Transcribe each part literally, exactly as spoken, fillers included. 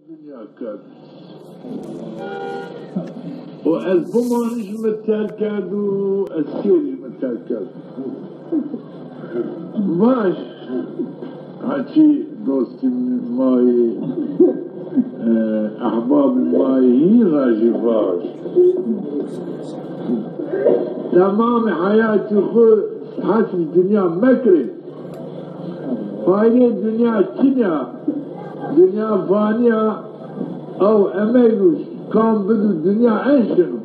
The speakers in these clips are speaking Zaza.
Dinya kerd. O ez bimanîş mi terk kerd û ez şêrî mi terk kerd. Vaş. Haçî dostî ma yî, e, ehbabî ma yî hîn ra jî vaş. Temamê heyatî xwu hesrî dinya mekerê. Faydê dinya çin ya. Dinya fanî ya. Ew emeg û kam bidu dinya en şino.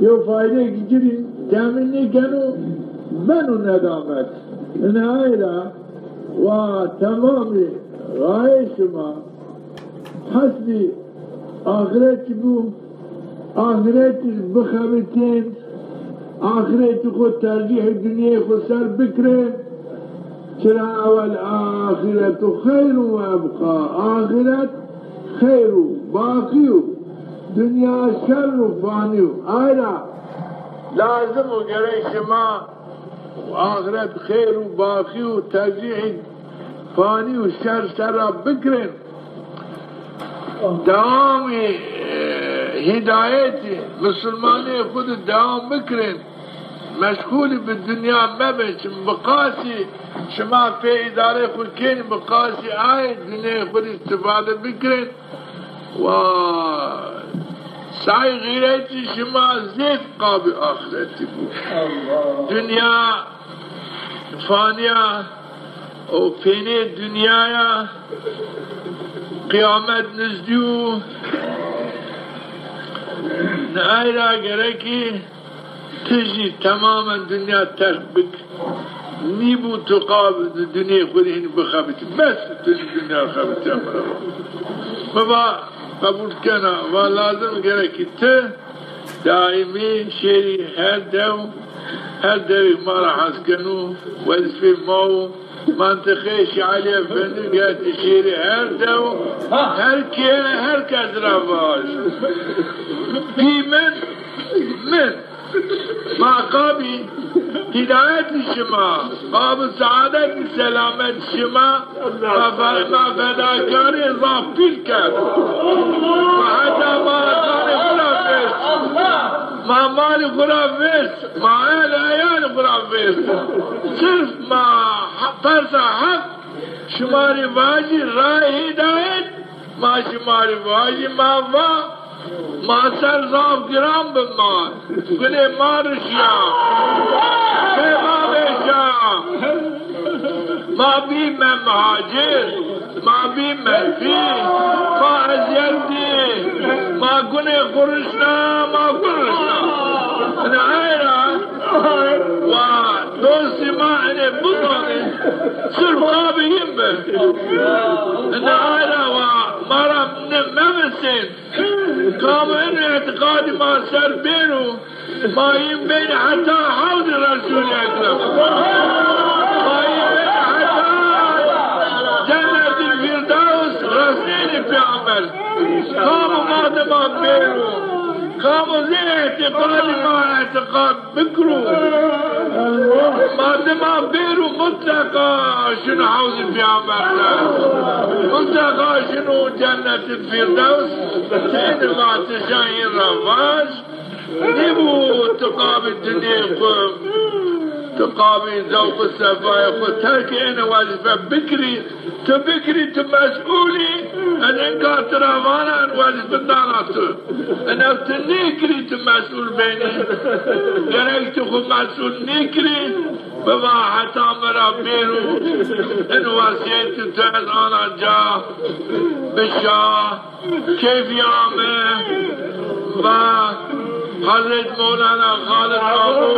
Yew faydeyêk ci rî temîn nêkeno, beno nedamet. Ina ay ra wa temamî rayê şima hesbî axretî bû, axretî bixebitên, axretî xwu tercîhê dinyayê xwu ser bikirên. Çira ewel axiretu xeyrun we ebqa. Axiret xeyr û baqî yo. Dinya şer û fanî yo. Ay ra lazim o gerek şima axiret xeyr û baqî û tercîhî fanî û şer ser ra bikirên. Dewamî, e, hîdayetî, misilmanîyê xwu de dewam bikirên. Meşxulî bi dinya mebin. Çim bi qasî şima pê îdareyê xwu kên, bi qasî ayê dinyayê xwu de îstîfade bikirên. Wa say xîretî şima zêd qabî axiretî bû. Dinya fanî ya û pênê dinya ya, qiyamet nizdî yo. Nay ra gerekî ti jî temamen dinya terk bik. Nîbû tu qab di dinyê xwu de hîn bixebitî. Bes tu jî dinya xebitîya mi ra. Mi va qebul kena, va lazim gerekî ti daîmî şêrî her dew, her dewî ma ra hes keno, wezîfê ma wo. Mentiqê Şêx Elî Efendî gertî şêrî her dew, her kê, her kes ra vaj. Pî min, min. Ma qabî hîdayetî şima, qabî seadetî selamet şima, ma fe-, ma fedakarê zaf pîl kerd. Ma heta ma zanê xwu ra vêst. Ma malî xwu ra vêst. Ma el eyalî xwu ra vêst. Sirf ma he-, persa heq şima rê vajî, rayê hîdayet ma şima rê vajî, ma va, ma ser zaf giran bi ma. Gunê ma rişya. Peyxamê şa. Ma bîme mihacir. Ma bîme pî, ma eziyet dî, ma gunê xwu rişna, ma xwu rişna. Ina ay ra wa dostî ma enê bizanê, sirf qabî yin bi. Ina ay ra wa ma ra ne mevisên. Kam eno îtîqadî ma ser bêro, ma yin beynî heta hewdî Resûlî Ekrem. Ma yin beynî heta Cennetîl Fîrdews resnênî pêxember. Kamo ma dima bêro, kamo zê îtîqadî ma îtîqad bikiro, ma dima bêro mutleqa şino hewdî pêxember de. Mutleqa şino Cennetîl Fîrdews. Ti ênî vatişan yin ra vaj. Nêbû ti qabî dinyê xwu, ti qabî zewq û sefayê xwu terkê ênê wezîfe bikirî, ti bikirî, ti mesûl î, ez inka ti ra vana, ez wezîfe dana tu. Ina ti nêkirî, ti mesûl benî. Gerek ti xwu mesûl nêkirî, biva heta mi ra bêro, in wesîyetî tu ez ana ca, bi şa, keyfî ame, va Hezret Mewlana Xalid Amo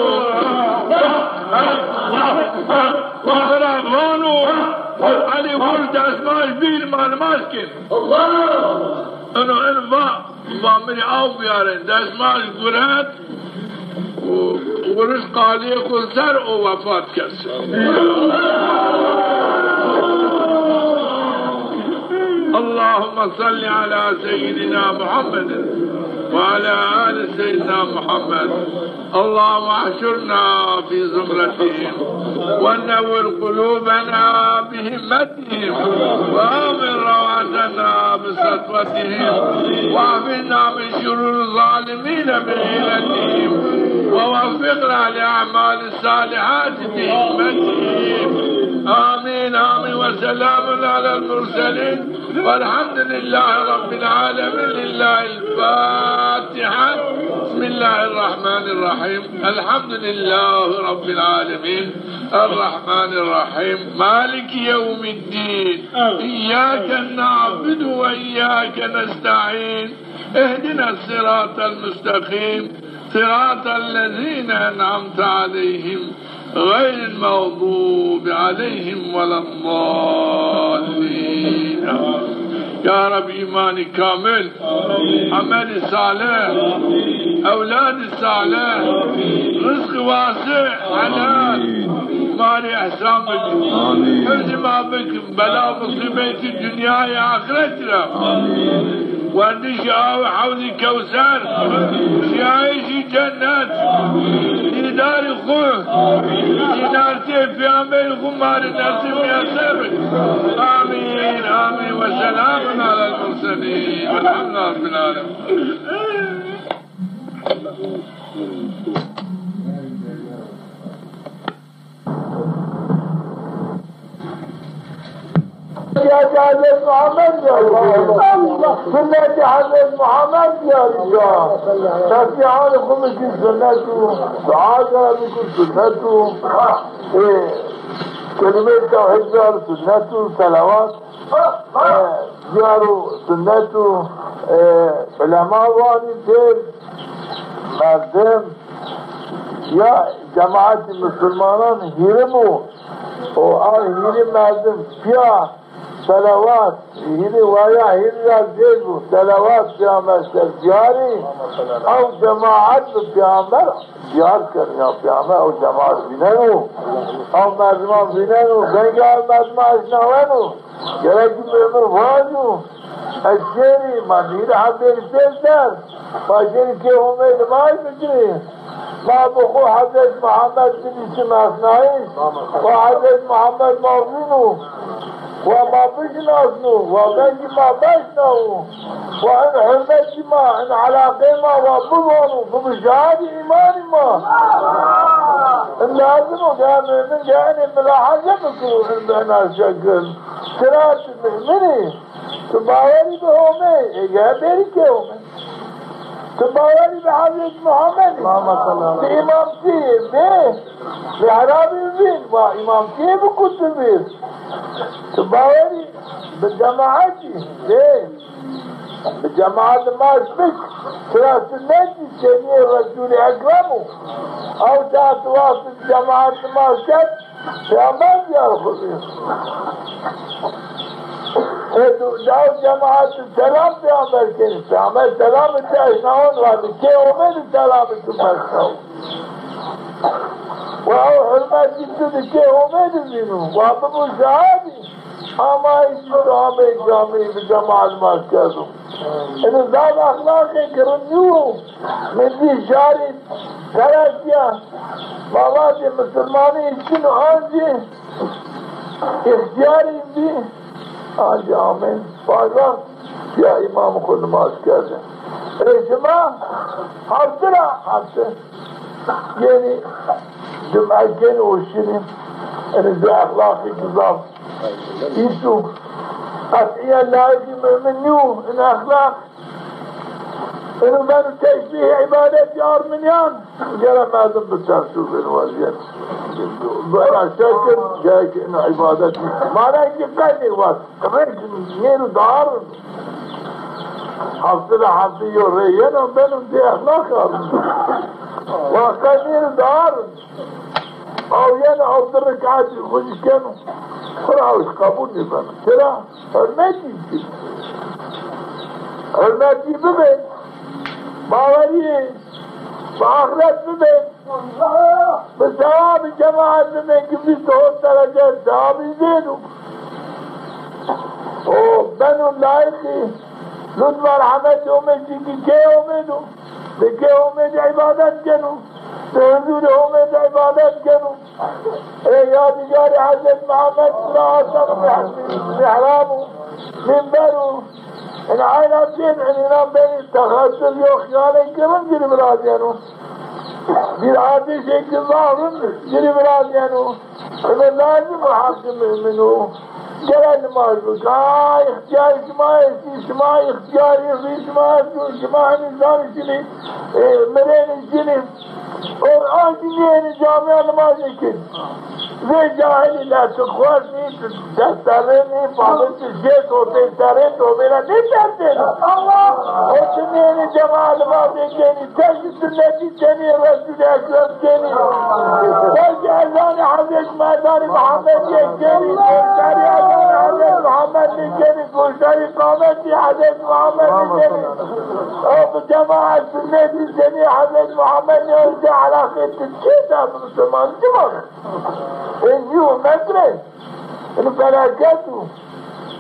mi ra vano, Elî, wir destmaj bîr, ma nimaj kên. Ino in va, va mi rê aw biyarên, destmaj guret û wir qalîyê xwu ser û wefat kerd. اللهم صل على سيدنا محمد وعلى آل سيدنا محمد. اللهم احشرنا في زمرتهم ونور قلوبنا بهمتهم وآمن روعتنا بسطوتهم وأعفنا من شرور الظالمين بحيلتهم ووفقنا لأعمال الصالحات بهمتهم. آمين، آمين. وسلام على المرسلين والحمد لله رب العالمين. لله الفاتحة. بسم الله الرحمن الرحيم. الحمد لله رب العالمين. الرحمن الرحيم. مالك يوم الدين. إياك نعبد وإياك نستعين. اهدنا الصراط المستقيم. صراط الذين أنعمت عليهم غير المغضوب عليهم ولا الضالين. Ya Rab, îmanî kamil, emelî salih, ewladî salih, rizqî wasî, helal, ma rê îhsan bik. Amîn. Hifzî ma bik, bela musîbetî dinyayê axretî ra. Amîn. Wendişî awê hewzî Kewser, şîyayîşî cennet, dîdarî xwu, zînartê peyamberî xwu ma rê nesîb mîyeser bik. Amîn, amîn. Ve selamun alel murselîn. Velhamdülillahi Rabbil alemin. Sünneti Hazreti Muhammed diyarî ca. Sünneti Hazreti Muhammed diyarî ca. Tesbîhanê xwu bikî sünnet o. Dua kera bikî sünnet o. E, kelîmeyê tewhîd biyarî sünnet o. Selawat. E, diyaro sünnet o. E, ulema vanî pêr merdim ya cemaetî musulmanan hîrê bo. O a hîrê merdim pîya selawat, hîrê waya hîrê ra zêd bo, selawat peyamber ser diyarî, ew cemaet bi peyamber diyar keno, ya peyamber ew cemaet vîneno, ew merdiman vîneno, vengê ew merdiman eşnaweno, gerek mumîn vajo, ez şêrî, ma nîrê hebêrî pêser, ma şêrî kê Homey nimaj bikirî. Ma bi xwu Hezret Muhammed binîsim esnayîş, wa Hezret Muhammed ma vînû, wa ma bişinasnû, wa vengî ma beşnawû, wa in hurmetî ma, in elaqeyê ma wa biwanû, bibû şahidê îmanî ma. In lazim o, ya mumin, ya inê milahaze bikirû, in bi ina şekil. Sira tu mumin î, tu bawerî bi Homey, ê ya bêrî kê Homey. Tu bawerî bi Hezret Muhammed î. Allahümme salli ala. Bi îmamtî, bi mihrabî vîn, wa îmamtî bi kutubî. Tu bawerî bi cemaetî, bi, bi cemaet maş bik, sira sünnetî senîyê Resûlî Ekrem o. Ew saet wextî cemaet maş kerd, Peyamber diyar xwu bî. Ê tu daw cemaet selam peyamber kenî. Peyamber selamê tu eşnawan vatî. Kê Homey di selamê tu meşnaw. Wa ew hurmetî tu di kê Homey di vînû. Wa bibû şahidî. Ama îşî tu amey camî bi cemaet maş kerdo. Eno zaf exlaqê girin nîyo. Mi dî şarî Qeresîya, ma vatê misilmanî îşkino ancî îxtîyarî bî, ancî amên paşan ya îmam xwu nimaj kerde. Ê şima hefte ra hefte yenî cume kenî û şinî, enê zê exlaqî ki zaf îso qetîyen layiqî mumin nîyo, in exlaq. Eno beno teşbîhê îbadetî armînîyan, gere merdim bi tersû beno wezîyet. Bi ena şekil gerek eno îbadet. Mana ki qedê wes, rêk nêro darin. Hefte ra hefte yo rê yeno beno zê exlaq armîn. Wa qedê nêro darin. Aw yeno, aw di rekatî xwu zî keno. Xwu ra aw zî qebûl nêbeno. Çira? Hurmetî zî. Hurmetî bibê. Bawerî bi axret bibê. Bi sewabî cemaet bibê ki vîst û hot derece sewabî zêd o. O Eno layîqî lutf merhemetî Homê, çimkî kê Homê do. Bi kê Homê de îbadet keno. Bi huzurê Homê de îbadet keno. Ê yadîgarê Hezret Muhammed ra aseno mih-, mihrab û minber û ina ayna zîn, ina benî texesul yo xiyalê girin ci rê virazîyeno. Bir ardişê ki zaf rind ci rê virazîyeno. Ino lazim o heqî mumin o. Gere nimaj bik. Ha, îxtîyarê şima estî, şima îxtîyarê rî şima estî, şima henî zanî şinî, e, mirênî şinî. O, a ki nênî camîya nimajê kin. Vê cahilî la tu xwest nî, tu dest serrê nî, famin tu jê totê serrê tomê ra nêtersênî. O tu nênî cemaat nimajê kenî, terkî sunnetî kenî, Resûlî Ekrem kenî. Terkî ezanê Hezret Merdanê Muhammedîye kenî, goşdarî ezanê Hezret Muhammedî kenî, goşdarî qametî Hezret Muhammedî kenî. O bi cemaat sunnetî kenî, Hezret Muhammedî, o zî elaqê tu çi da bi musulman? Çi var? Ê nîyo metre. Ino felaket o.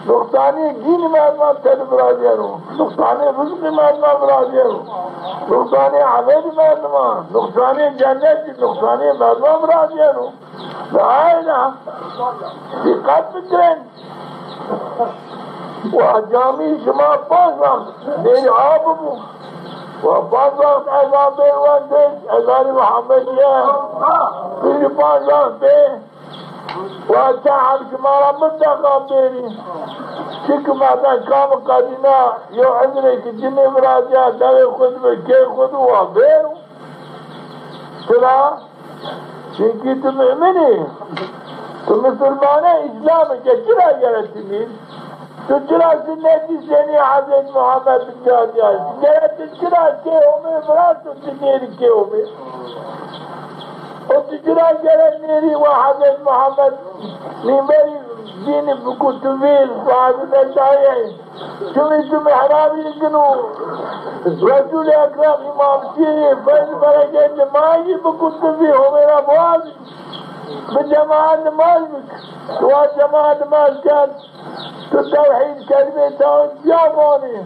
Nuqsanê dînî merdiman tedi virazîyeno. Nuqsanê rizqî merdiman virazîyeno. Nuqsanê emelî merdiman. Nuqsanê cennetî, nuqsanê merdiman virazîyeno. Ve ayna dîqet bikirin. Wa camî şima panc wext bêrî a bibo. Wa panc wext ezan bê, wendê ezanî Muhammedîye. Bêrî panc wext bê. Wa çend heb şima ra mutleqa bêrî. Çimkî mebên kam qedîna yo uzrêkî ci nêvirazîya, dewê xwu di bi kê xwu di wa bêro. Çira? Çimkî tu mumin î. Tu musulman î, îslam î, ke çira gere tu nîn? Tu çira sunnetî senî Hezret Muhammed bincadîyay? Gere tu çira kê Homê virasto, tu nêrî kê Homê? O tu çira gere nêrî wa Hezret Muhammed mînberî dînî bikutuvî, wa Hezret Eşarî? Çimkî tu mihrabî gino, Resûlî Ekrem îmamtî yê, feyz bereketê ma yî bikutuvî, Homê ra biwazî. Bi cemaat nimaj bik. Tu wa cemaat nimaj kerd. Tu tewhîd, kelîmê tewhîd ya vanî.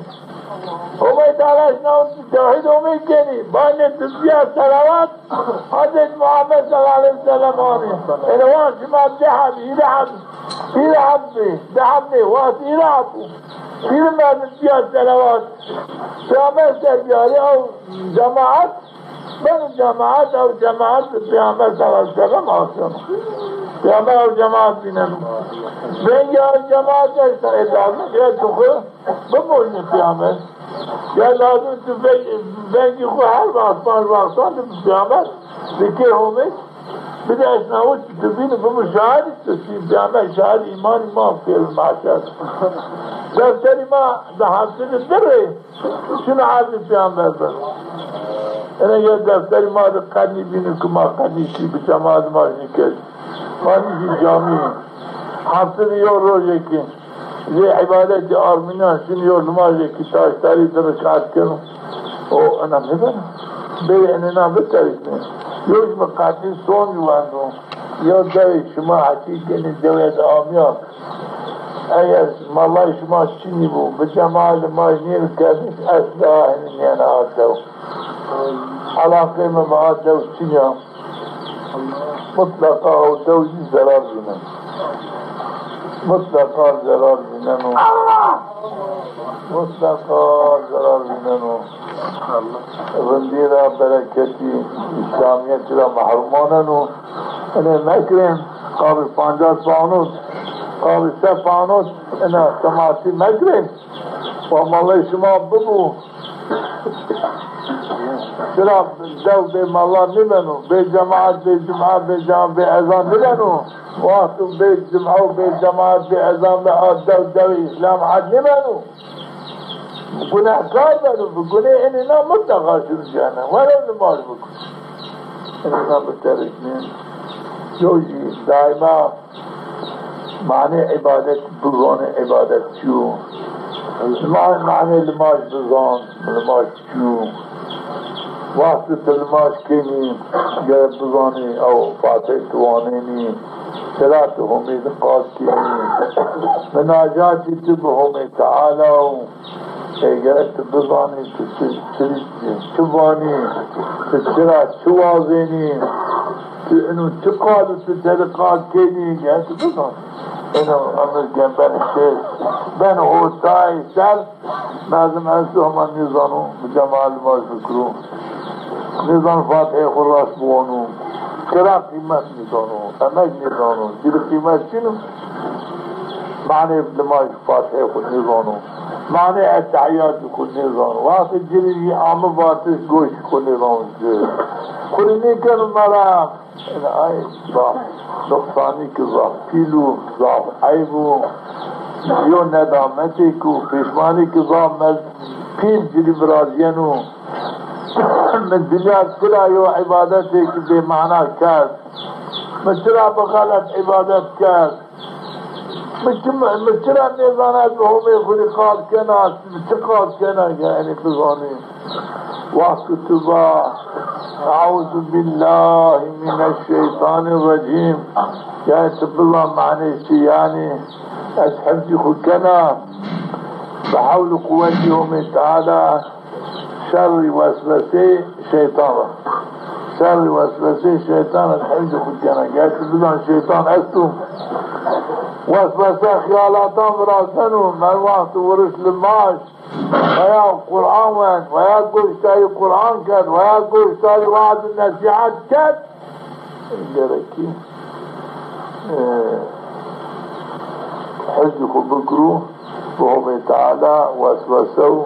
Homê Teala şina tewhîd Homê kenî. Banê tu zîya selawat Hezret Muhammed sallallahu aleyhi ve sellem anî. Ene wext şima di heb, hîrê heb, hîrê heb bê, di heb nê, wext hîrê heb o. Hîrê merdim zîya selawat Peyxamber ser biyarî, ew cemaat, beno cemaat, ew cemaat bi Peyxamber sallallahu aleyhi ve sellem aseno. Peyxamber ew cemaat vîneno. Vengê ew cemaat eşta, e, lazim e tu xwu bimojnî Peyxamber. Ya lazim tu veng-, vengî xwu her wext, panc wextan de bi Peyxamber, bi kê Homê, bide eşna û tu bînî, bimû şahidî tu, tu Peyxamber şahid îmanî ma pêro mahşer. Defterî ma di heftî di di rê şino erdî Peyxamber beno. Ene ya defterî ma di qednî bînî ku ma qednî şî bi cemaat ma jî kerd. Ma nîşî camî. Heftî di yo rojekî. Zê îbadetê armînan şinî yo nimajêkî taştarî di rekat keno. O ena nêbeno. Bê enê na biteriknê. Yo jî mi qetî soncî wendo. Yo dewê şima hetî kenê dewê de amîya. Eger malay şima çinî bo, bi cemaatê ma jî nêbikerdîş, esla henî nêna a dew. Elaqê mi bi a dew çinî ya. Mutleqa o dew zî zerar vîneno. Mutleqa zerar vîneno. Mutleqa zerar vîneno. Rindî ra, bereketî, îslamîyetî ra mehrûm maneno. Enê mekirin, qabî pancas pound, qabî se pound, ena tematî mekirin. Wa malê şima bibo. Çira dew bê mala nêbeno, bê cemaat, bê cuma, bê cemaat, bê ezan nêbeno. Wexto bê cuma û bê cemaat, bê ezan be a dew, dewê îslam het nêbeno. Gunehkar beno, bi gunê enê na mutleqa şino cehennem. Were nimaj bikun. Enê na biteriknên. Yo jî daîma manê îbadet bizanê, îbadet çi yo. Limaj, manê limaj bizan, limaj çi yo. Wextê tu limaj kenî, gere bizanî, ew Fatihê tu wanenî. Sira tu Homê de qal kenî. Minacatî tu bi Homê Teala û eger tu bizanî tu çi, çi, çi vanî, tu çira çi wazenî, tu ino çi qal û tu tede qal kenî, eger tu bizanî. Ino emir gen ben şêr, ben hotay ser, lazim esto hema nêzano bi cema limaj bikiro. Nêzano Fatihê xo rast biwano. Qira qîmet nêzano, emek nêzano. Ci rê qîmet çin o. Manê limaj Fatihê xo nêzano. Manê ettehiyatî xo nêzano. Wextê ci rê zî ame vatiş goştî xo nêzano ci. Xo rê nêkeno meraq. Ina ay zaf nuqsanêk zaf pîl o, zaf eyb o. Yo nedametêk o, pêşmanêk zaf mez-, pîl ci rê virazîyeno. Mi dinya çira yo îbadetêk bêmana kerd? Mi çira bi xelet îbadet kerd? Mi çi, mi çira nêzana ez bi Homê xo rê qal kena, mi çi qal kena, yanî bizanî. Wexto tu va, "Euzu billahi mineşşeytanirracim." Yanî tu bizan manê çi, yanî ez hifzî xo kena bi hewl û quwetî Homê Teala. Şerrî weswesê şeytan ra. Şerrî weswesê şeytan ra hifzî xo kena. Gerçi bizan şeytan esto. Weswese xiyalatan virazeno, mer wextê viriş limaj, veya Quran wend, veya goşdarî Quran kerd, veya goşdarî weaz û nesîhet kerd. Gerekî, e, hifzî xo bikiro bi Homê Teala, weswese û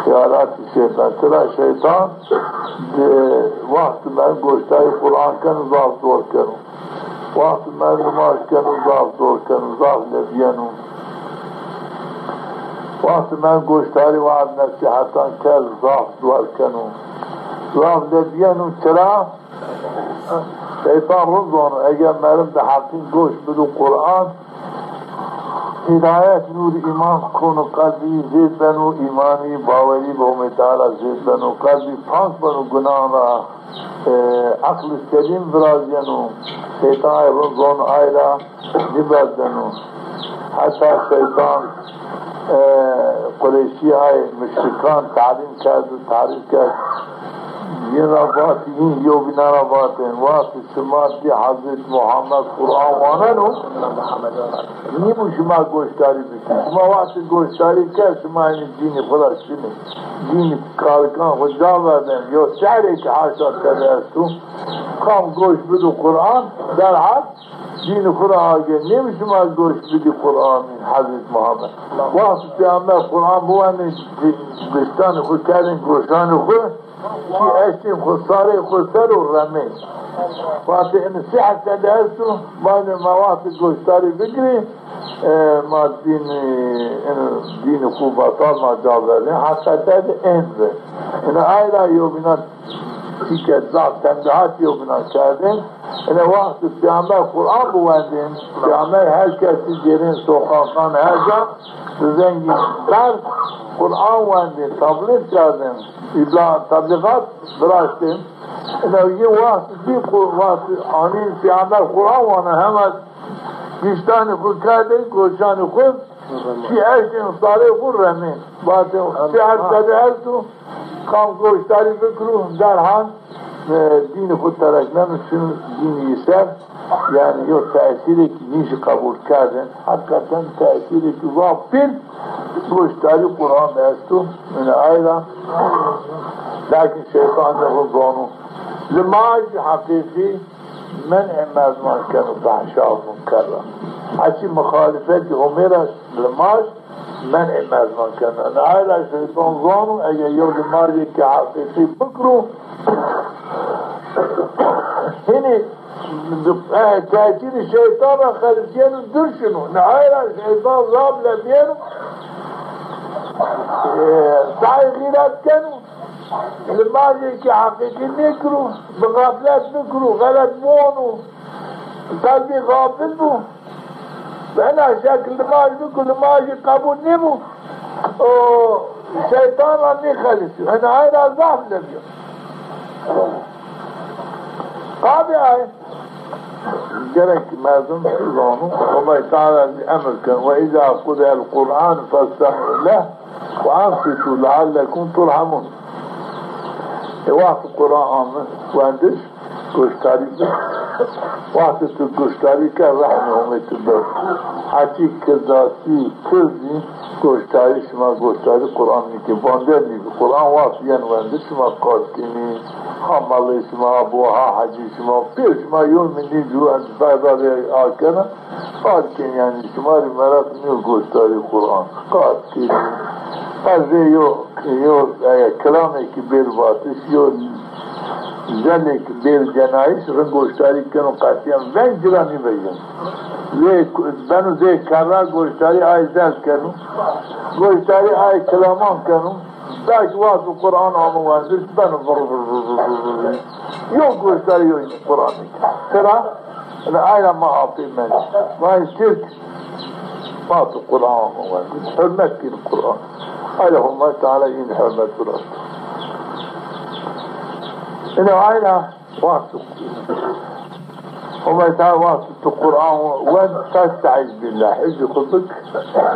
xeyalatî şeytan. Çira şeytan di wextê mer goşdarî Quran keno, zaf zor keno. Wextê mer nimaj keno, zaf zor keno, zaf levîyeno. Wextê mer goşdarî weaz nesîhetan kerd, zaf zor keno, zaf levîyeno. Çira? Şeytan rind zano, eger merim bi heqî goş bido Quran, hîdayet, nûr, îman kono qelbî, zêd beno îmanî, bawerî bi Homê Teala zêd beno, qelbî pak beno gunan ra, e, eqlî selîm virazîyeno, şeytan ay rind zano, ay ra nîverdeno. Heta şeytan, e, Qureyşî ay muşrikan talîm kerd û tarîf kerd. Yin ra vatî, yin yewbînan ra vatên, vatî şima dî Hezret Muhammed Quran waneno, nîbû şima goşdarî bikî. Şima wextê goşdarî kerd, şima enî dînî xo ra şinê. Dînî kalikan xo ca verdên. Yo şehrêk haşa tede esto. Kam goş bido Quran, derhal dînî xo ra agê. Nêbû şima goş bidî Quranî Hezret Muhammed. Wextê Peyxamber Quran biwendên, di-, diştanê xo kerdên goşanê xo, çî eştên xo sarê xo ser û remên. Vatê, ino sîher tede esto, ma ino ma wextê goşdarî bigirê, e, ma dînî, ino dînî xo betal ma ca verdên. Heqîqet de ên bi. Ino ay ra yewbînan tîke zaf tenbihat yewbînan kerdên. Ino wextê Peyxamber Quran biwendên, Peyxamber her kesî gêrên soqaqan her ca, bi vengî berz Quran wendên, teblîx kerdên, îbla teblîxat viraştên. Ino yi wext bî ku wext anîn Peyxamber Quran wana, hema diştanê xo kerdên goşanê xo, çî eştên sarê xo remên. Vatê, sîher tede esto, kam goşdarî bikiro, derhal, e, dînî xo terek neno, şino dînî yi ser. Yanî yo tesîrêk nîşî qebul kerdên. Heqîqeten tesîrêk zaf pîl goşdarî Quran esto. Yanî ay ra, lakin şeytan nêxo zano. Limaj heqîqî men'ê merdiman keno fehşa û munker ra. Heçî muxalifetî Homê ra limaj men'ê merdiman keno. Ina ay ra şeytan zano, eger yew limajêkê heqîqî bikiro, hinî, e, tesîrê şeytan ra xelisîyeno, dûr şino. Ina ay ra şeytan zaf levîyeno, e, sey xîret keno. Limajêkê heqîqî nêkiro, bi xeflet bikiro, xelet biwano, qelbî xafil bo. Bi ena şekil limaj biko, limajî qebul nêbo, o şeytan ra nêxelisîyo. Ena ay ra zaf levîyo. Qabî ay. Gerek merdim zano, Homay Teala zî emir keno, "Ve izâ qurî'el Qur'an festemi'û leh ve ensitu leallekum turhamun." E, wextê Quran ame wendiş, goşdarî bi. Wextê tu goşdarî ke, rehmê Homê tu bi. Hetî kirdasî, kirdî, goşdarî, şima goşdarî Quran nîkê, bander nîbî. Quran wext yen wendiş, şima qal kenî, ha malê şima, ha bo, ha hecî şima, pê şima yo mi nîcû, ez berda rê akena. Qal kenî, yanî şima rê meraq nîyo goşdarî Quran. Qal kenî. Ez rê yo, yo, e, kilamêkî bêr vatiş, yo zelêkî bêr cenayîş, rind goşdarî keno, qetîyen veng ci ra nîvejeno. Zê, beno zê kerra goşdarî ay zel keno. Goşdarî ay kilaman keno. Belkî wexto Quran amo wendiş, beno vur, vur, vur. Yo goşdarî yo Quranî. Sera, yanî ayna ma apê mendî. Ma Tirk, wexto Quran amo wendiş, hurmet kîn Quran. Ayna Homay Teala yin hurmet virasto. Ina ayna Wexto Homay Teala, wexto tu Quran wend, festaiz billah, hifzî xwu bik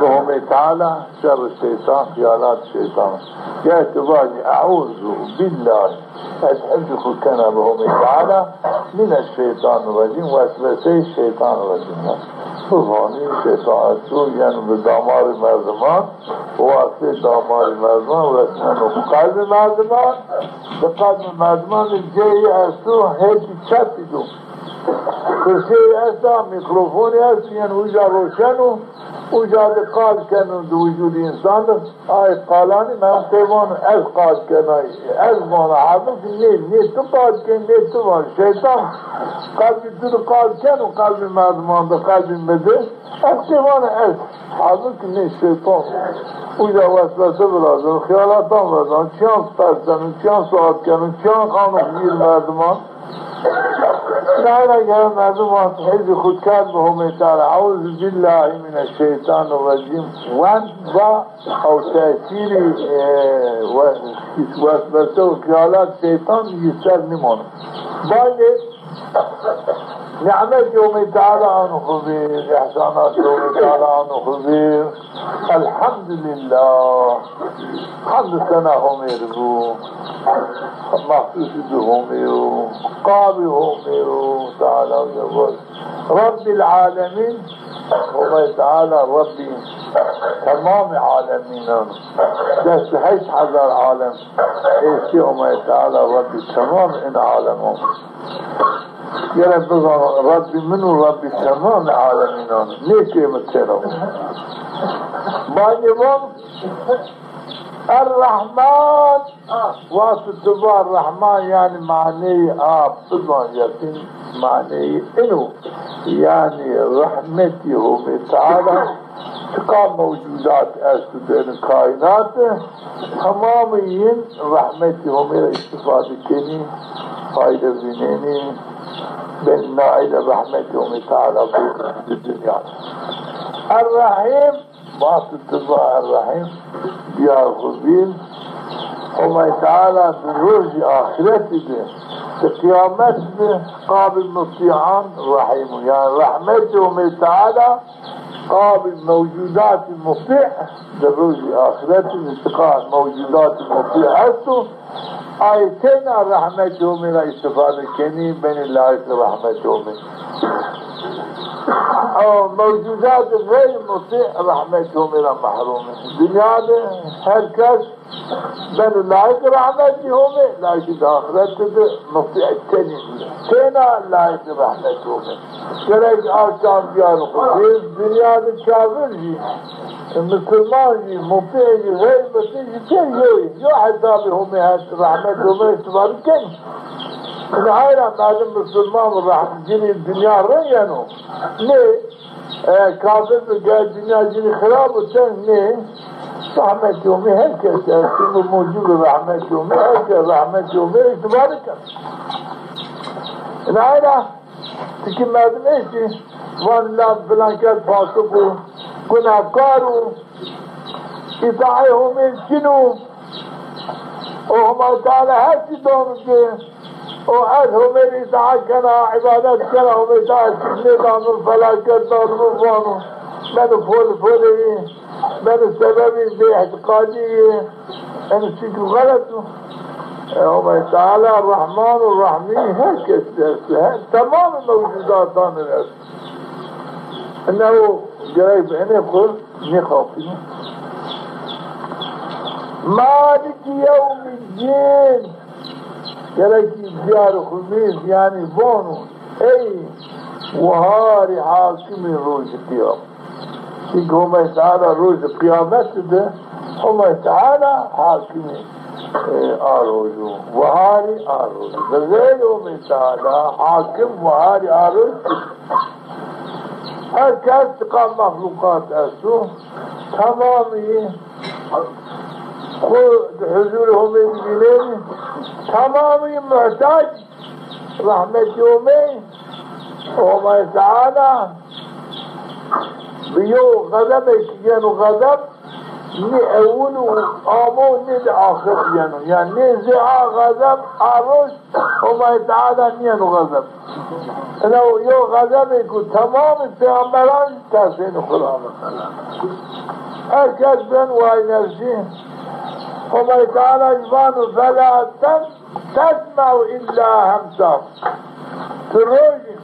bi Homay Teala, şerrî şeytan, xeyalat şeytan. Ger tu vajî, "Euzu billah", ez hifzî xwu kena bi Homay Teala, mine şeytan racîm, wesweseyê şeytan racîm. Bivanî şeytan esto, yeno bi damarê merdiman, wasitê damarê merdiman resneno qelbê merdiman, di qelbê merdiman de ceyî esto, hetî çepî do. Kursîyê esta, mîkrofonî esto, yeno uca roşeno, uca de qal keno di wucûdê însan de. Ay qalanî, men pê vano ez qal kena, ez vana, halbukî nê, nê tu qal kenî, nê tu van. Şeytan qelbê tu de qal keno, qelbê merdiman de, qelbê mi de. Ez pê vana ez. Halbukî nê, şeytan uca weswese virazeno, xeyalatan virazeno, çiyan perseno, çiyan sual keno, çiyan ano vîr merdiman. Nayra gere merdim wexto hifzî xwu kerd bi Homê Teala, "Euzu billahi mineşşeytanirracîm", wend va ew tesîrî, e, we-, weswese û xeyalat şeytan yi ser nîmano. Badê nîmetê Homê Teala ano xwu vîr, îhsanatê Homê Teala ano xwu vîr. Elhamdulîllah. Hemd û sena Homê rê bo. Mexsûsî di Homê yo. Qabî Homê yo. Teala Cebbar. Rabbîl alemîn. Homay Teala Rabbî temamê alemînan. Des û heşt hezar alem. Êsî Homay Teala Rabbî temamê in aleman. Gere bizano, Rabbî min û Rabbî temamê alemînan. Nê kê mi têno. Banî van, Er-Rehman, wexto tu va Rehman, yanî maneyê a, bizan yeqîn maneyê ino. Yanî rehmetî Homê Teala. Çiqa mewcudat esto di ini kaînat de, temamê yin rehmetî Homê ra îstîfade kenî, fayde vînenî, benî naîle rehmetî Homê Teala bû di dinya de. Er-Rehîm, wexto tu va Er-Rehîm, diyar xwu vîn, Homay Teala di rojî axretî de, di qiyamet de qabî mutîan rehîm o. Yanî rehmetî Homê Teala Qabî mewcudatî mutî, di rojî axretî de çiqa mewcudatî mutî esto, ay têna rehmetê Homê ra îstîfade kenî, benî layiqê rehmetê Homê. Ama mewcudatî xeyrî mutî rehmetê Homê ra mehrûm ê. Dinya de her kes beno layiqê rehmetî Homê, lakin di axretî de mutî tenî nîyo. Têna layiqê rehmetî Homê. Gerek a çand diyar xwu vîr, dinya de kafir jî, misilman jî, mutî jî, xeyr mutî jî, pê yo, yo hesabê Homê hest, rehmetê Homê îstîfade kenî. Ina ay ra merdim misilman û rehm-, cinî dinya rind yeno. Nê, E, kafir bi, ger dinya cinî xirab o, çend nê? Rehmetî Homê her kes esto, bi mucibî rehmetî Homê, her kes rehmetî Homê îstîfade keno. Ina ay ra tikî merdim estî, van la filan kes fasik o, gunahkar o, îtaê Homê çin o, o Homay Teala her çî dano ke O ez Homê rê îtaet kena, îbadet kena, Homê îtaet kir, nêdano, felaket dano, vano. Beno fol folê yî, beno sebebê bêîtîqadî yî. Eno çîk xelet o. E, Homê Teala Rehman û Rehîm her kes de esto. Her, temamê mewcudatan de esto. Ina o gerek bi enê xwu nêxapîno. Maliki yewmiddîn. Gerek diyarê xwu vîst, yanî vano, ey waharî hakimê rojê qiyam. Çimkî Homay Teala rojê qiyamet de, Homay Teala hakimê, e, a roj o, waharî a roj o. Bi xeyrê Homay Teala hakim waharî a roj o. Her kes çiqa mexluqat esto, temamî xwu di huzurê Homê de vînenî, temamî muhtac rehmetî Homê, Homay Teala bi yew xedemêk yeno xedem, nê ewil û amo, nê de axir yeno. Yanî nê zê a xedem, a roj, Homay Teala nîyeno xedem. Ina yew xedemêk o, temamê peyxamberan tersênê xwu ra. Her kes ben way nefsî. Homay Teala jî vano, fela ten-, tesme'u illa hemsa. Ti rojê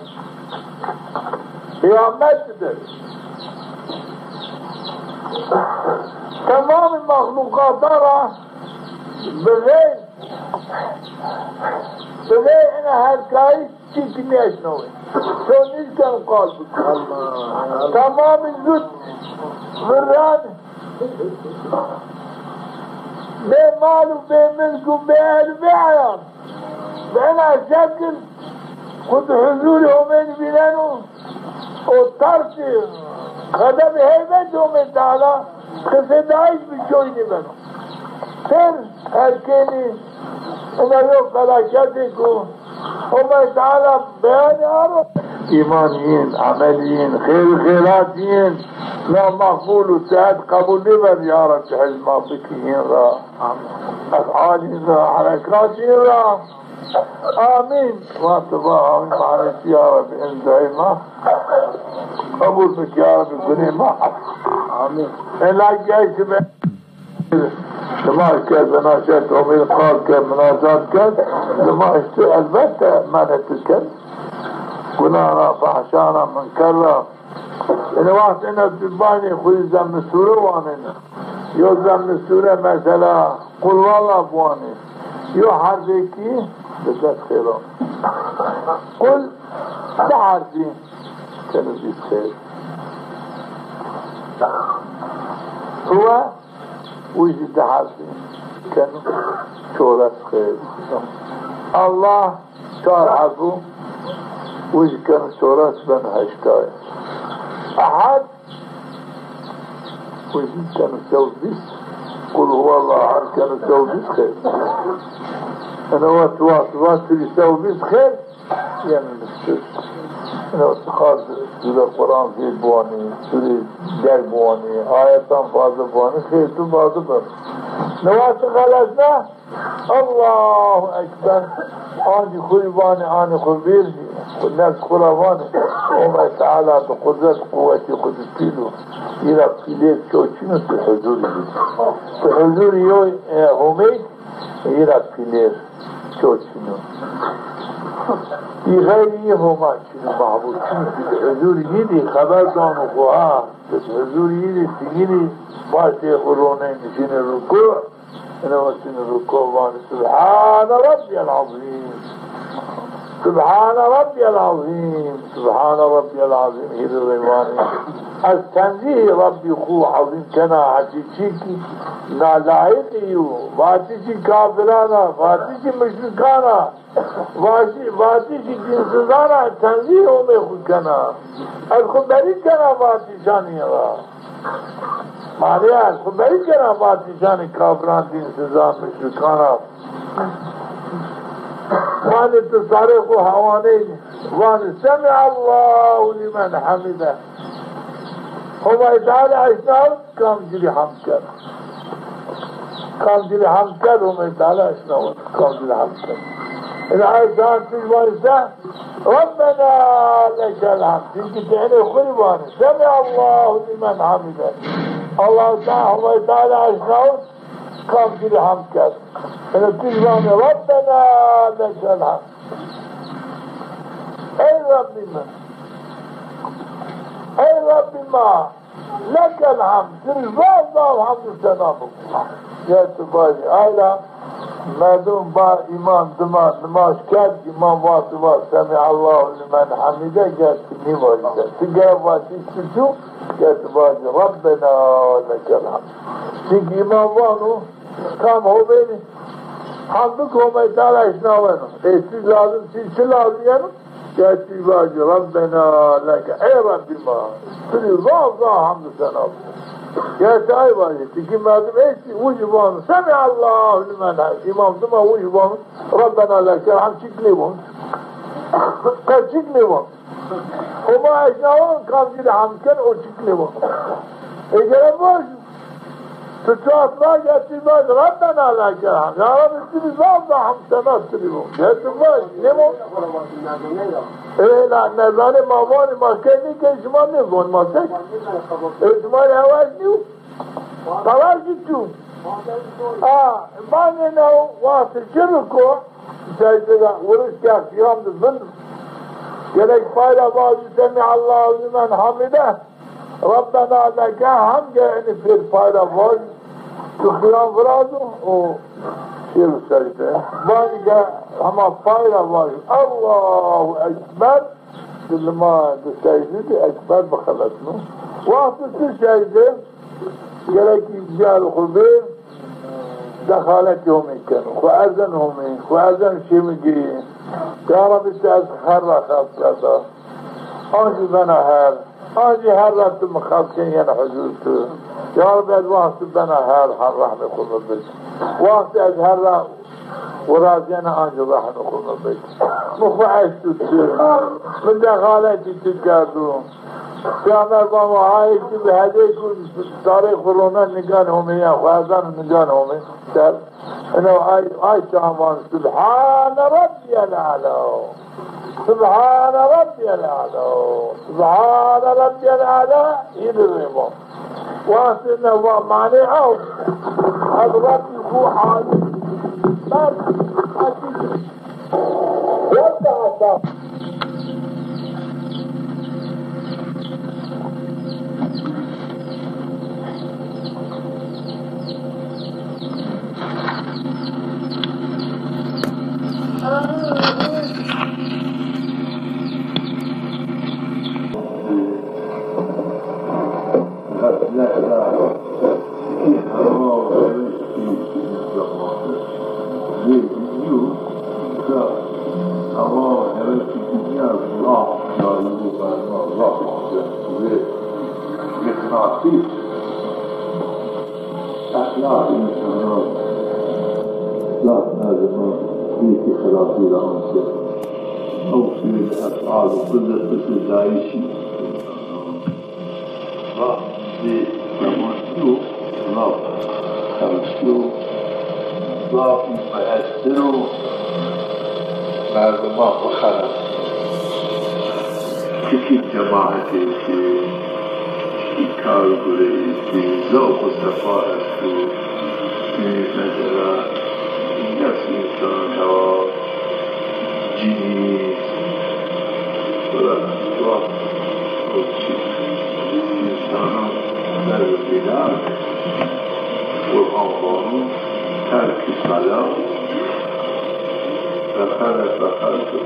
qiyamet de temamê mexluqata ra bi xeyr, bi xeyr ina her kayî çîk nêeşnawê. To nîşkeno qal bikero. Temamî zût virranê. Bê mal û bê milk û bê ehl û bê eyan. Bi ena şekil xwu di huzurê Homê de vîneno û tersê xedemê heybetê Homê Teala qisêdayîş bi çoy nêbeno. Pêr herkênî ina yew felaketêk o. Homay Teala beyanê a ro. Îman yin, emel yin, xêr û xêrat yin, na maqbul û sehet qebul nêbeno ya Reb, tu hizma bikî yin ra. Ef'al yin ra, herekat yin ra. Amîn. Wextê va amîn manetî ya Rebbi, in duayê ma qebul bik ya Rebbi, gunê ma. Amîn. Ela gel ki be, dima ke binaşet omîr qal ke, munacat ke, dima işte elbette menet ke. Gunahana, fahşana, munkerra, Ene wext ena tu banê xwu zemmî sûre wanêne. Yo zemmî sûre mesela Qul Huwallah biwanê. Yo herfêkî bi des xêr o. Qul di herfî keno bîst xêr. Huwe Wi jî di herfî keno çores xêr. Allah çar herf o, wi jî keno çores, beno heştay. Ehad, wi jî keno sew bîst. Qul huwallahu ehad keno sew bîst xêr. Ene wa tu wa tu wa tu jî sew bîst xêr. Yanî, ina çiqas sure Quran zêd biwanî, sure derg biwanî, ayetan fazla biwanî, xêr tu fazla beno. Ne wextî xelesna, Allahu Ekber. Ancî xwu rê vanê, anê xwu vêr, xwu nefs xwu ra vanê. Homay Teala bi qudret quwetê xwu di pîl o. Îra pîlêr ço çin o, tu huzurî bî. Tu huzurî yo, e, Homey, îra pîlêr ço çin o. Bî xeyrî yî Homa çin o, mabûd. Çimkî di huzurî yî dî xeber dano xwu, ha, di huzurî yî dî, ti yî dî başê xwu ronê, nişînê rukû. Ina wextî rukû vanê, Subhane Rabbiyel Azîm. Subhane Rabbiyel Azîm. Subhane Rabbiyel Azîm. Hîrê rê vanê, ez tenzîhê Rabbî xwu ezîm kena, heçî çîkî nalayiqî yo. Vatişî kafiran a, vatişî muşrikan a, vatî-, vatişî dînsizan a, tenzîhê Homê xwu kena. Ez xwu berî kena vatişanî ra. Manîya ez xwu berî kena vatişanî kafiran, dînsizan, muşrikan ra. Vanê tu sarê xwu hewanê, vanê, Semîallahu lîmen hamîdeh. Homay Teala eşnawit kamcî rê hemd kena. Kamcî rê hemd kena, Homay Teala eşnawit kamcî rê hemd kena. Ina ez zan tu vanî se, Rabbena lekel hamd. Çunkî ti enê xwu rî vanî. Semiallahu limen hamide. Allahu Teala, Allahu Teala eşnawit, kamcî rî hamd kerd. Ina tu vanî, Rabbena lekel hamd. Ey Rabbî mi! Ey Rabbî ma! Lekel hamd, tu rî zaf zaf hamd û sena bibo. Ya tu vajî, ayra merdim va îman dima nimaj kerd, îman va tu va Semiallahu limen hamide, ger tu nîvajî se. Tu ger vatî tu çû, ger tu vajî Rabbena lekel hamd. Çunkî îman vano, tam ho bêrî, hamd bik, Homay Teala eşnaweno. Ê tu lazim, çi, çi lazim yeno? Ger tu vajî, Rabbena leke, ey Rabbî ma, tu rî zaf zaf hamd û sena bo. Ger tu ay vajî, çunkî merdim ey zî wijî vano, Semiallahu limen hamide. Îman dima wijî vano, Rabbena lekel hamd, çik nêvano. Qe çik nêvano. Homa eşnaweno, kamcî rî hamd keno, o çik nêvano. Ê gere vajî. Tu çax vajî, tu vajî, Rabbena lekel hamd. Ya Rabbî, tu rî zaf zaf hamd sena tu rî bo. Ya tu vajî, nêbo? Ê, la, nezanê ma vanî, ma key nêkey, şima nêzonî ma se. Ê, şima rê hewaj nîyo? Tawaf jî tu. A, vanê new wextê ci biko, secde de, wiriş ke qiyam de bin. Gerek pay ra vajî, Semiallahu limen hamide. Rabbena leke hamd, enî pêr pay ra vaj, tu qiyam virazo û şêro secde. Vanî ke hema pay ra vaj, Allahu Ekber, di lima di secde di Ekber bixeletno. Wextê tu secde, gerek îxtîyarê xwu bê, dexaletê Homê keno. Xwu erzen Homê, xwu erzen Şêmigeyî. Ya Rabbî, tu ez her ra xelq kerda. Ancî bena her. Ancî her ra tu mi xelq ken yena huzur tu. Ya Rabbî, ez wextî bena her, her rehmê xwu mi bik. Wextî ez her ra wirazîyena, ancî rehmê xwu mi bik. Mi xwu eşto tu. Mi dexaletî tu kerdo. Peyxamber vano, ayê ki bi hedê ku sarê xwu rona nigan Homê ya, xwu erzan nigan Homê ser. Ino ay, ay çaxan vano, Subhane Rabbiyel A'la. Subhane Rabbiyel A'la. Subhane Rabbiyel A'la. Yine rêmo. Wextê ne va manê ew. Ez Rabbî xwu alim, merd, hekîm. Wexta heta. Exlaq însanan zaf lazim o, bî ki xirabî ra anse. Ew suyê efal û kuzê pisildayîşî. Zaf zî zemankî yo, zaf xerişî yo, zaf muesir o, merdiman bixelet. Tikî cemaetê ki, tikî kar gureyê ki, zewq û sefa esto. Mesela, nefs însan hewa, cinî, Qur'an, Qur'an, o çi, însanan ser bîlak, Qur'an vano, terkî sela, fexele fexeltu,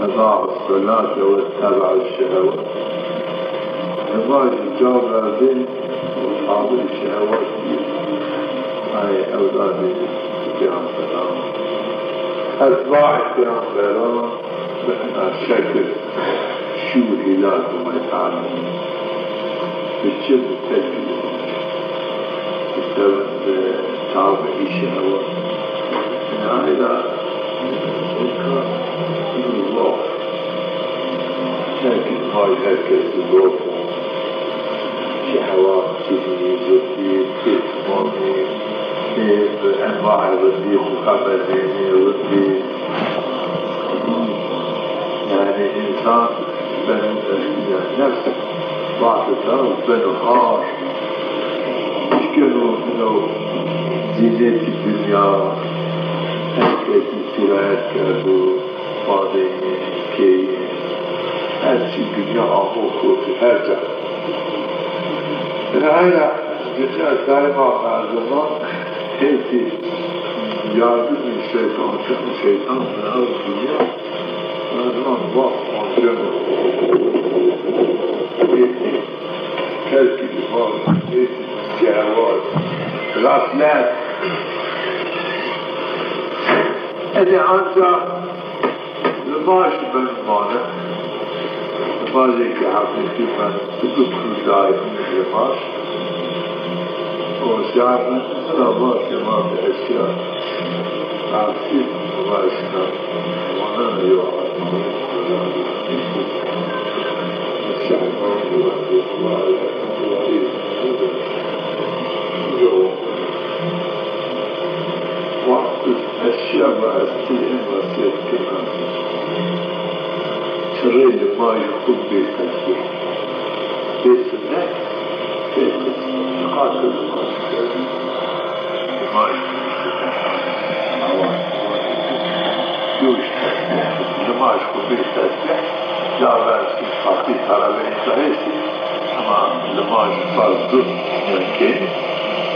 eda selate ve teb'a şehewat. Nimajî ca verdê, Tabirê şehewatî, ay ewladê peyxamberan. Etbaê peyxamberan bi ina şekil şûr îlaj Homay Teala. Bi çi? Bi tekbîr. Bi tev-, bi tabî şehewat. Ina îla eka zaf. Tekbîr hay herkes zaf. Şehewat, cinî, zotî, têtmanî, Enwaê rindî xo qemezênê, rindî. Yanî însan beno, yanî nefs vateta beno ar. Şikeno ino zînetî dinya, her kesî sîrayet kerdo, badeyê, keyê, her çî dinya amo kotî, her ca. Ina ayna dinya daîma merdiman hêtî yardimî şeytan keno, şeytan beno dinya, merdiman vaf anceno. Hêtî terkî limaj, hêtî şehewat, gaflet. Ede anca limaj beno mane. Limajêkê heqîqî beno, bibo daîmî limaj. O şahid limaj, limaj eşya. Aksî limaj şina. Mane yo. Wexto ez şiya va ez ti ên wesîyet kena. Çirê limajî xwu bê tesbîh. Bê sunet, bê tesbîh. Çiqas ke limaj kerdî, limaj bê sunet. Awa, awa. Yo îşte, limaj xwu bê tesbîh. Ya ver, faqîr talebe însan estî, ema limaj farz dur nîyan kenî,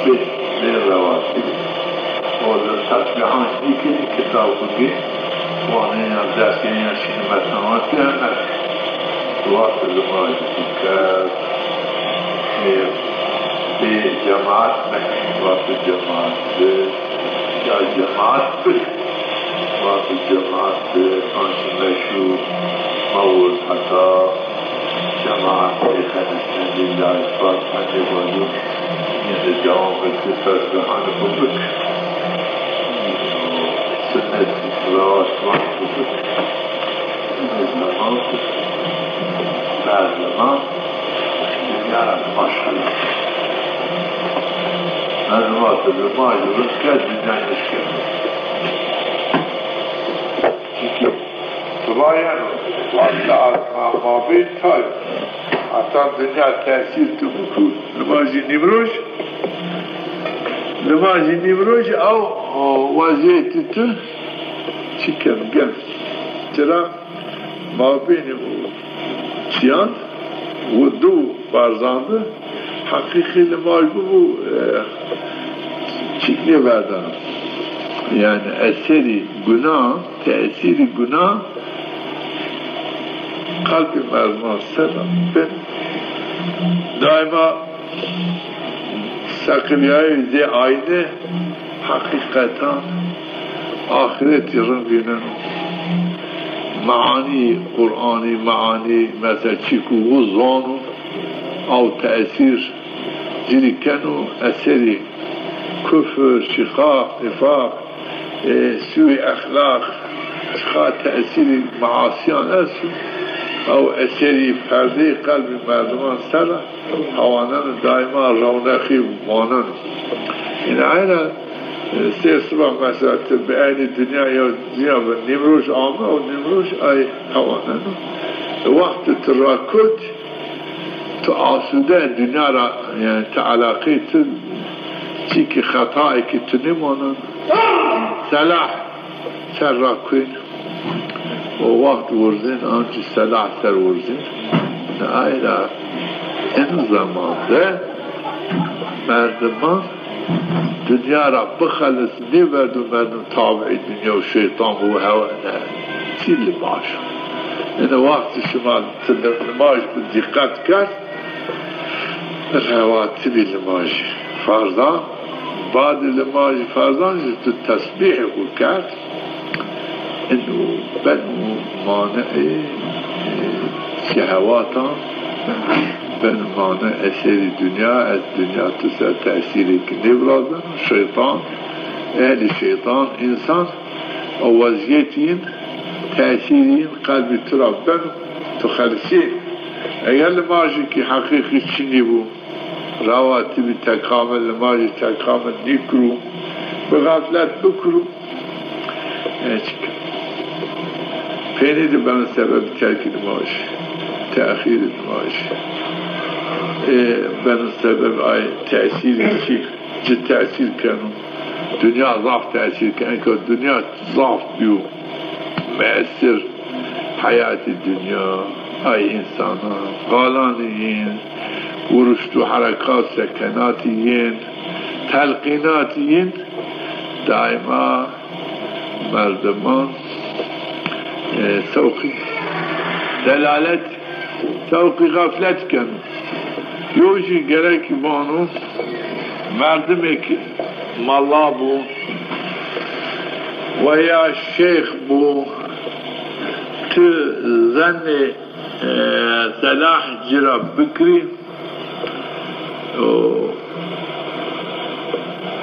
bê, bê rewatîbî. O li tesbîhan nîkenî, kitab xwu gê, wanenî ya dersî ya şînî metnawa kî heme. Wextê limajî xwu kerd, ê, bê cemaat me, wextê cemaat bi, ya cemaat bi. Wextê cemaat bi, ancî meşhur, ma wurd heta cemaat pêxenisnê lîlay fat hende vajo, yine de devam ettir, tesbîhanê xwu bik. Sunnet, rawat, wan xwu bik. Ine zaman, her zaman, dinya ra limaj xelas. Merdim vatê limaj rind ke, dinya nêşkeno. Çimkî tiba yeno, wextê ma, mabên tay. Heta dinya tesîr tu bikû. Limajî nîmroj, limajî nîmroj ew, o, wezîyetî tu çi keno, gen. Çira? Mabênê o çîyan, o du barzan de heqîqî limaj bibo, e, çîk nêverdano. Yanî eserî guna, tesîrî guna qelbê merdiman ser ra bin. Daîma seqilîyayê zê ayne heqîqetan axîretî rind vîneno. Meanî Quranî, meanî, mesela, çîku wu zano, aw tesîr ci rê keno, eserî kufr, şîqaq, nîfaq, e, sûî exlaq, çiqa tesîrî measîyan esto, ew eserî perdeyê qelbî merdiman ser ra hewaneno, daîma rewnexî maneno. Ina ayna, e, sê siba mesela ti bi eynî dinya ya, dinya bi Nîmroj ame, ew Nîmroj ay hewaneno. E, wextê ti rakot, tu asûde dinya ra, yanî ti eleqeyê ti çîkî xetayêkî tu nêmaneno. Selah ser ra kuên. O wext wurzên, ancî selah ser wurzên. Ayra en zaman de merdiman dinya ra bixelis nêverdo, merdim tabiî dinya û şeytan û hewa ne. Çi limaj. Ene wext şima ti limaj bi dîqet kerd, rewatibî limajî. Farzan, badê limajî farzan jî tu tesbîhê xwu kerd. Ino beno maneê, e, şehewatan, beno mane eserî dinya, ez dinya tu ser tesîrêkî nêvirazeno. Şeytan, ehlî şeytan, însan, o wezîyetî yin, tesîrî yin qelbî tu ra beno, tu xelisî. Eger limajêkî heqîqî çinî bo, rawatibî tekamil, limajî tekamil nîkiro, Bi xeflet bikiro. E, çik. Peynî de beno sebeb terkî nimajî, texîrî nimajî. E, beno sebeb ay tesîrî çi, ci tesîr keno. Dinya zaf tesîr keno. Enka dinya zaf bîyo muessir. Heyatî dinya, ay însanan, qalanî yên, wurişt û herekat, sekenatî yên, telqînatî yên daîma merdiman, e, sewqî delalet, sewqî xeflet keno. Yo jî gerek vano, merdimêk mela bo veya şêx bo, ti zennê, e, selah ci ra bikirî, o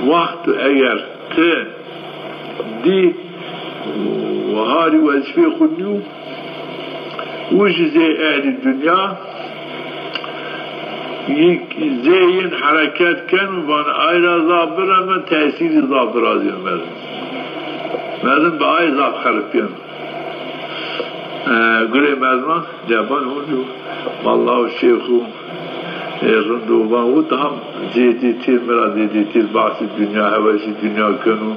wext eger ti dî û harî wezîfeyê xwu nîyo, û jî zê ehlî dinya, yî-, zê yin hereket keno, van ay ra zaf bireme, tesîrî zaf virazîyo merdim. Merdim bi ay zaf xeripîyeno. E, gurê merdiman ceban hûn û malla û şêx û, e, rind û van û daha zêdîtîr, mi ra zêdîtîr bahsî dinya, hewesî dinya keno.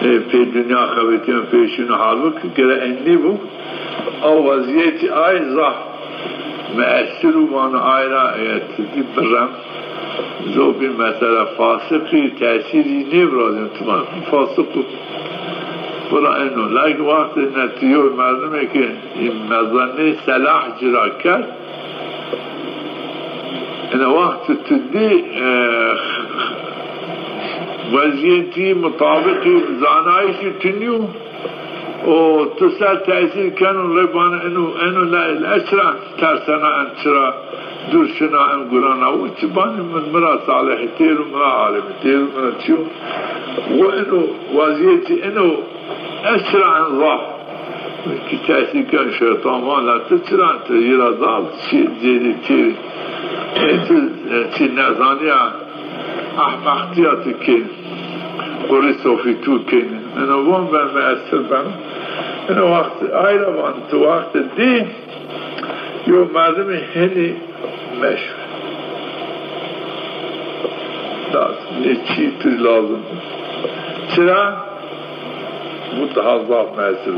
E, pê dinya xebetîyen, pê şino, halbukî gere en nîbo. A wezîyetî ay zaf muessir û vano ay ra, e, ti dî birem. Zobî mesela fasiqî tesîrî nêvirazîno, ti van fasiq o. Bira eno. Lakin wextê ne ti yo merdimê ke î mezanê selah ci ra kerd, ene wext ti dî, e, wezîyetî mutabiqî zanayîşî tu nîyo. O tu ser tesîr keno, rê vano eno, eno la, la ez çira tersena, en çira dûr şina, en gurana. Û çi vanî mi, mi ra salihî têr o, mi ra alimî têr o, mi ra çi yo. Û eno wezîyetî eno, ez çira en zaf. Ki tesîr ken şeytan van la ti çira, ti yî ra zaf çi zêdî têr, e, ti, e, çi nezanîya, ehmeqtîya ti kên, qurî sofî tu kên. Eno van ben muessir beno. Eno wext ay ra van ti wext dî yo merdimî henî meşwe. Lazim. Nê çî tu lazim. Çira? Bu daha zaf muessir.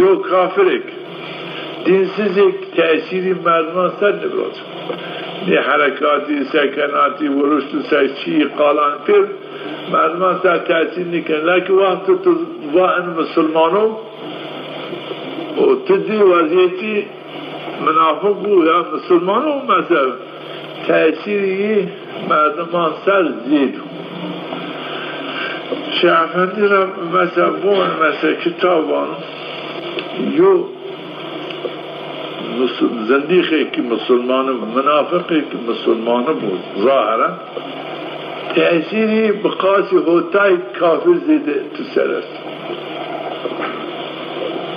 Yo kafirêk, dînsizêk tesîrî merdiman ser nêvirazo. Nê herekatî, sekenatî, vuruştî ser çî, qalan pêr merdiman ser tesîr nîken. Lakin wexto tu va en musulman o, o tu dî wezîyetî munafiq o ya musulman o, mesela tesîrî yî merdiman ser zêd o. Şêx Efendî ra mesela bon, mesela kitab vano, yo musul-, zindîqêkî musulmanî bo, munafiqêkî musulmanî bo, zahira tesîrî bi qasî hotay kafir zêde tu ser est.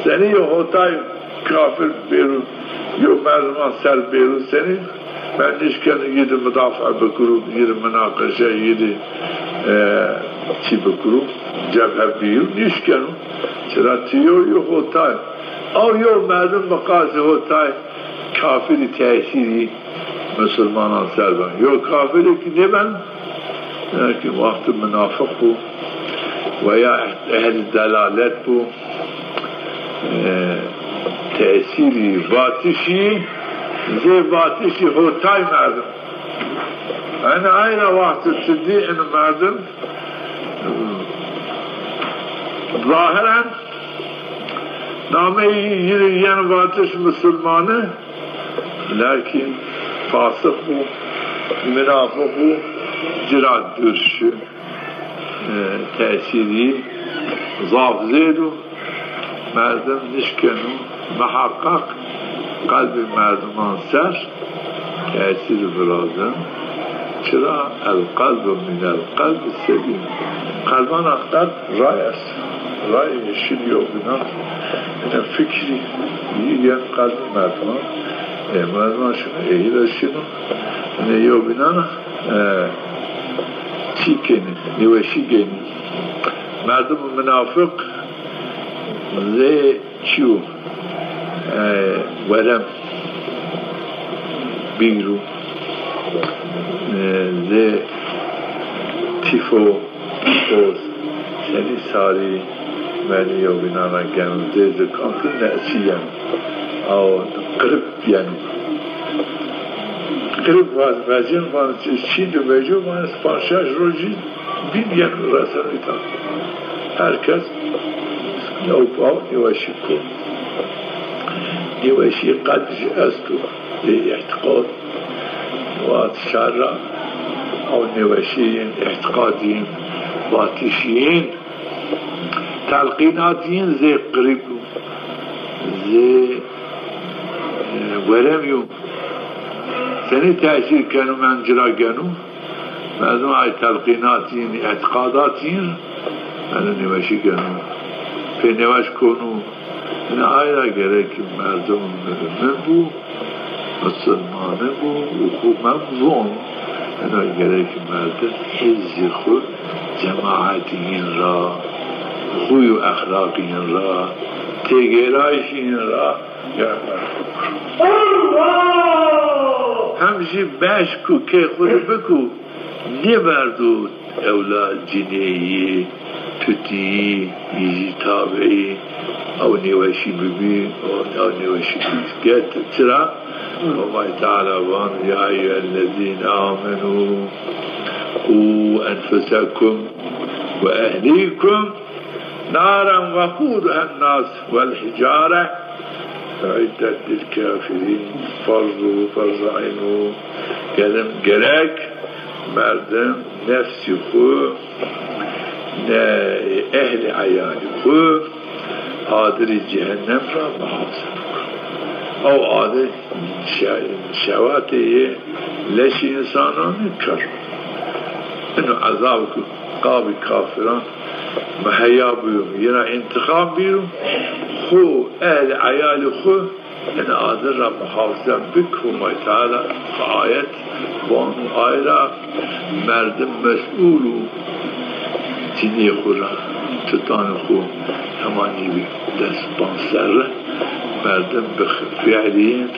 Senî yo hotay kafir bêro, yo merdiman ser bêro, senî ben nişkeno yî di mudafaa bikiro, yî di munaqeşe, yî di, e, çî bikiro, cebhe bîyo, nişkeno. Çira ti yo, yo hotay. Aw yo merdim bi qasî hotay kafirî tesîrî musulmanan ser ben. Yo kafirêkî nêben, lakin wextî munafiq bo veya ehlî delalet bo, e, tesîrî vatişî, zê vatişî hotay merdim. Yanî ayna wextî ti dî in merdim zahiren nameyî yî rê yen vatiş musulmanî, lakin fasiq bo, munafiq bo, ci ra dûr şi. E, tesîrî zaf zêd o, merdim nişkeno muheqeq qelbê merdiman ser tesîr virazin. Çira? El qelbu minel qelbi selîm. Qelbana qelb ray est. Ray şin yo binan. Ene fikrî yî yen qelbî merdiman. E, merdiman şino, e, yî ra şino. Ene yo binan, e, çî kenî, nêweşî genî. Merdim munafiq zê çiyo, e, werem bîro, e, zê tîfo, toz, senî sarî, menî yewbînan ra geno, zê zikantî nesî yeno. Aw qirib yeno. Qirib va-, vecin van, çî de veco van, panc şeş rojî bîn yeno reseno îta. Her kes yew paw nêweşî ko. Nêweşî qedr jî esto. Ê îtîqad, vat şer ra, aw nêweşîyên, îtîqadîyên, vatişîyên, telqînatîyên zê qirîb o, zê, e, weremî yo. Senî tesîr keno, men ci ra geno? Merdim ay telqînatîn, îtîqadatîn, eno nêweşî geno. Pê nêweş kono. Ina ay ra gerek merdim mumin bo, musulmani bo û xwu mem von. Ina gerek merdim hîzî xwu cemaetîn ra, xuy û exlaqîn ra, têgêrayîşîn ra, hem jî beşk û kê xwu de biko, nêverdo ewla cinîyî, tutîyî, yî jî tabî, ew nêweşî bibî, ew, ew nêweşî bibî. Get çira? Homay Teala vano, ya eyyuhellezîne amenû qû enfusekum we ehlîkum naren weqûduhen nas wel hicare uîddet lil kafirîn. Ferz û ferz eyn û gelim gerek merdim nefsî xwu, ne ehlî eyalî xwu adirî cehennem ra muhafaza biko. Ew adir şe-, şewatê yê leşî însanan nî kar. Ino ezab ku qabî kafiran muheya bîyo, yî ra întîqam bîro, xwu, ehlî eyalî xwu ino adir ra muhafaza bik. Homay Teala bi ayet vano, ay ra merdim mesûl o cinîyê xwu ra, tutanê xwu hema nîbî des panc serre. Merdim bi fîlîyên,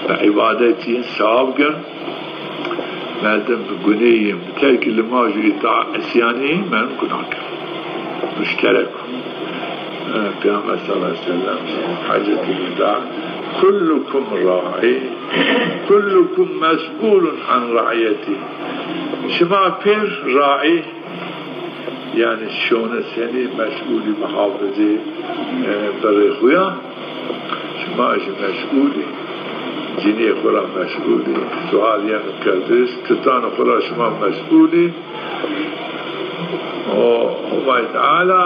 bi îbadetîyên sewab geno. Merdim bi guneyî, bi terkî limaj û îtaat, îsyanî, merdim guna keno. Muşterek o. E, Peyxamber sallallahu aleyhi ve sellem, Hecetül Weda, "Kullukum ra'i, kullukum mes'ulun an ra'iyeti." Şima pêr raî, yanî şone senî mes'ulî muhafizê, e, birê xwu ya. Şima jî mes'ulî, cinîyê xwu ra mes'ulî, sual yeno kerdiş, tutanê xwu ra şima mes'ulî. O Homay Teala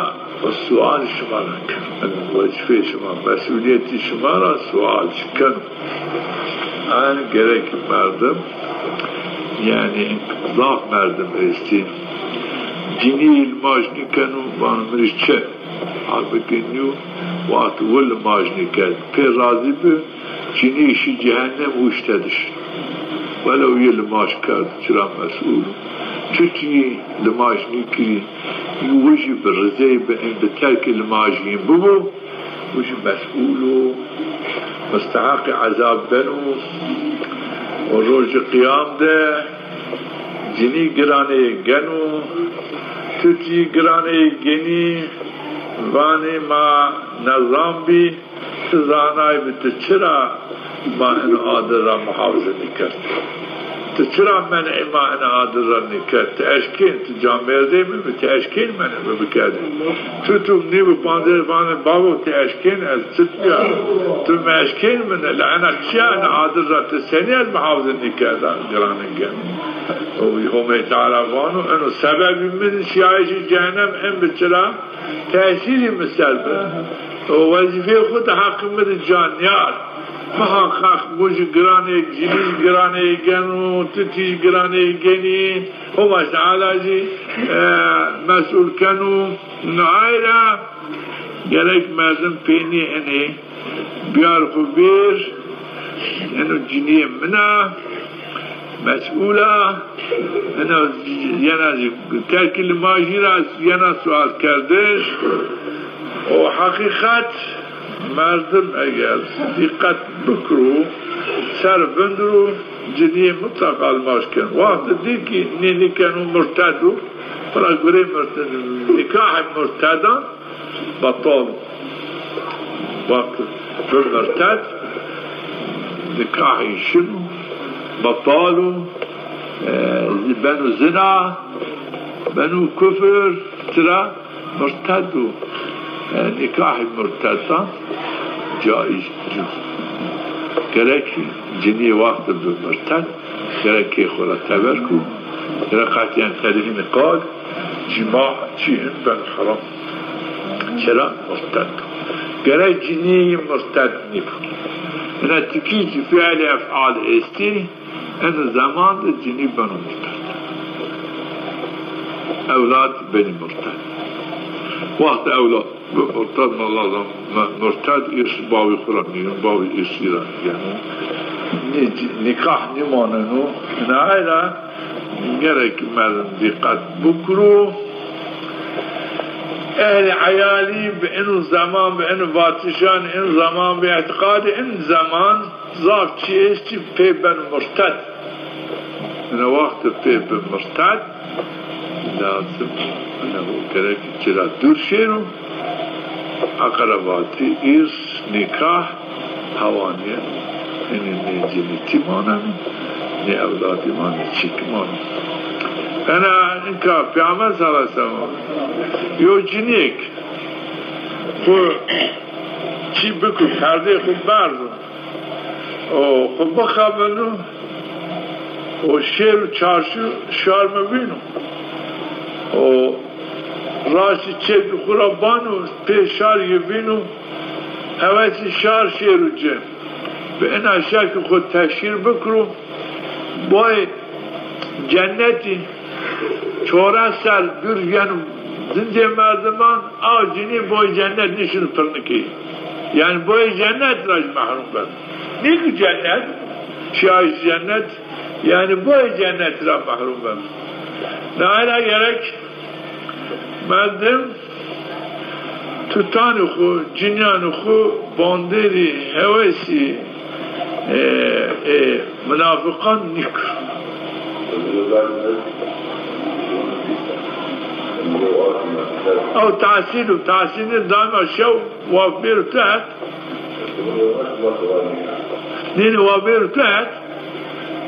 o sual şima ra keno. Yanî wezîfeyê şima, mes'ulîyetî şima ra sual şi keno. Yanî gerek merdim, yanî zaf merdim estî, cinî limaj nîkeno, vano mi rê çi? Halbukî nîyo, wextî wi limaj nîkerd, pê razî bi, cinî şi cehennem, wi îşte de şino. Welew yi limaj kerd, ci ra mes'ul o. Çuçî limaj nîkirî, wi jî bi rizey bi, bi terkê limajî bibo, wi jî mes'ul o, musteheqê ezab beno. Û rojê qiyam de cinî giraneyê geno, tu jî giraneyê genî, vanê ma nezanbî, ti zanaybî, ti çira ma ino adir ra muhafize nîkerd? Ti çira men'ê ma ino adir ra nîkerd? Ti eşkên, ti camêrdê mi bî, ti eşkên men'ê mi bikerdî? Tu, tu nîbi panzê vanê bavo, ti eşkên, ez çit bîya? Tu mi eşkên mi ne? La ena çiya, ena adir ra ti senî ez muhafize nîkerda? Giranê geno. O Homê Teala vano, eno sebebî min şiyayîşê cehennem in bi çira? Tesîrî mi ser bi. O wezîfeyê xwu de heqê mi de ca nîyar. Muheqeq wi jî giranê, cinî jî giranê geno, tu jî giranê genî. Homa Teala jî, e, mes'ul keno. Nayra gerek merdim peynî enê biyar xwu bêr, eno cinîyê min a. Mes'ûl a, ina yena zî terkî limajî ra yena sual kerdiş. O heqîqet, merdim eger dîqet bikiro, ser vindiro, cinîyê mutleqa limaj keno. Wextê dî kî nê nîkeno, murted o, pira gurê murted, nîkahê murtedan betal o. Wextê bi murted, nîkahî şino, betal o, e, beno zina, beno kufir, tira murted o. E, nîkahî murtedan caiz nîyo. Gerek cinî wextê bi murted, gerek kê xo ra teber ko, gerek qetîyen qedîhîn qal, cîma çî in ben heram. Çira? Murted. Gerek cinîyî murted nîbo. Ina tikî zî fiilê efal estî, eno zeman de cinî beno murted. Ewlad benî murted. Wextê ewlad bi murted, ma lazim, me-, murted îrs bawî xwu ra nîyeno, bawî îrsî ra nîyeno. Nî-, nîkah nîmaneno. Ina ay ra gerek merdim dîqet bikiro. Ehlê eyalî bi ino zeman, bi ino vatişan, ino zeman, bi îtîqadê ino zeman zaf çî estî pê beno murted. Ina wextê pê bi murted, lazim, ina gerek ci ra dûr şêro. Eqrebatî, îrs, nîkah, hewanîye, hinî nê cinî tî maneno, nê ewladî maneno, çîk maneno. Ena inka Peyxamber sallallahu aleyhi ve sellem, yo cinîyêk xwu çî biko, perdeyê xwu berdo, o xwu bixebino, o şêro çarşu, şar mi vîno. O raştî çepî xwu ra bano, pê şar yi vîno, hewesî şar şêro ci. Bi ina şekil xwu teşhîr bikiro, boyê cennetî çores ser dûr yeno zincê merdiman, a cinî boyê cennet nîşino pirnikî. Yanî boyê cennet ra jî mehrum beno. Nî ki cennet, şiyayîş cennet, yanî boyê cennet ra mehrum beno. Naye ra gerek merdim tutanê xwu, cinîyanê xwu bandêrî hewesî, e, e, munafiqan nîkir. Ew tehsîl û tehsîlî daîma şew wa bêro tehet. Nînî wa bêro tehet,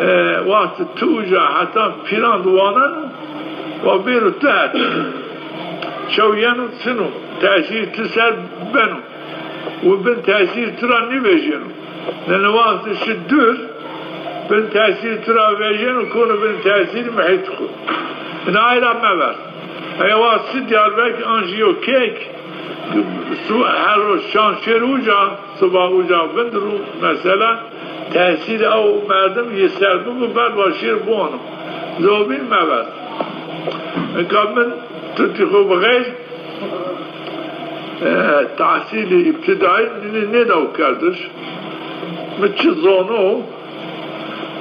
e, wextê ti uca heta pîran di waneno, wa bêro tehet. Şew yeno sino, tesîrî ti ser beno. Wi bin tesîrî ti ra nîvejêno. Nene wextê şi dûr, bin tesîrî ti ra vejêno, kono bin tesîrî muhît xwu. Ina ay ra mever. Heya wext şi Diyarbekir an jî yo keyk, su-, her roj şan şêr uca, siba uca vindiro, mesela, tesîrê ew merdim yi ser bibo, ber wa şêr biwano. Zobîn mever. Nika min tutî xwu bi xeyr, e, tehsîlî îbtîdayî nê-, nêdaw kerdiş. Mi çi zono,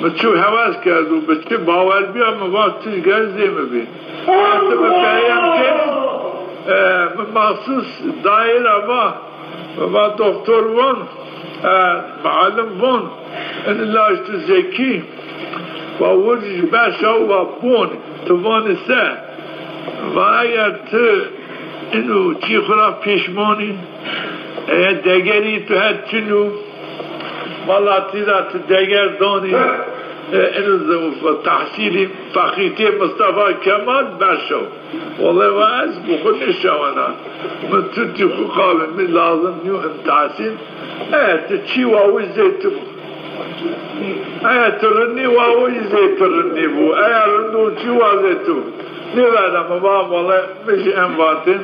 mi çi hewes kerdo, mi çi bawer bîya, mi va tij gel zê mi bî. Wextê mi peyam kenî, e, mi maxsus dayê ra va, mi va doktor von, e, muallim von, ini laj tu zekî, wa wircî ji beşa wa bonî, tu vanî se? Va eger tu ino çî xwu ra pêşmanî, eger degerî tu het çin o, valatî ra tu deger danî, e, ino zewfa tehsîlî feqîtê Mistefa Kemal berşew. Wele va ez bi xwu nêşewena. Mi tutî xwu qavê mi lazim nîyo in tehsîl. Eger tu çî wa wi zê tu. Eger tu rind nî wa wi zê tu rind nîbû. Eger rind o çî wa zê tu. Nêverdeme va wele mi jî en vatên.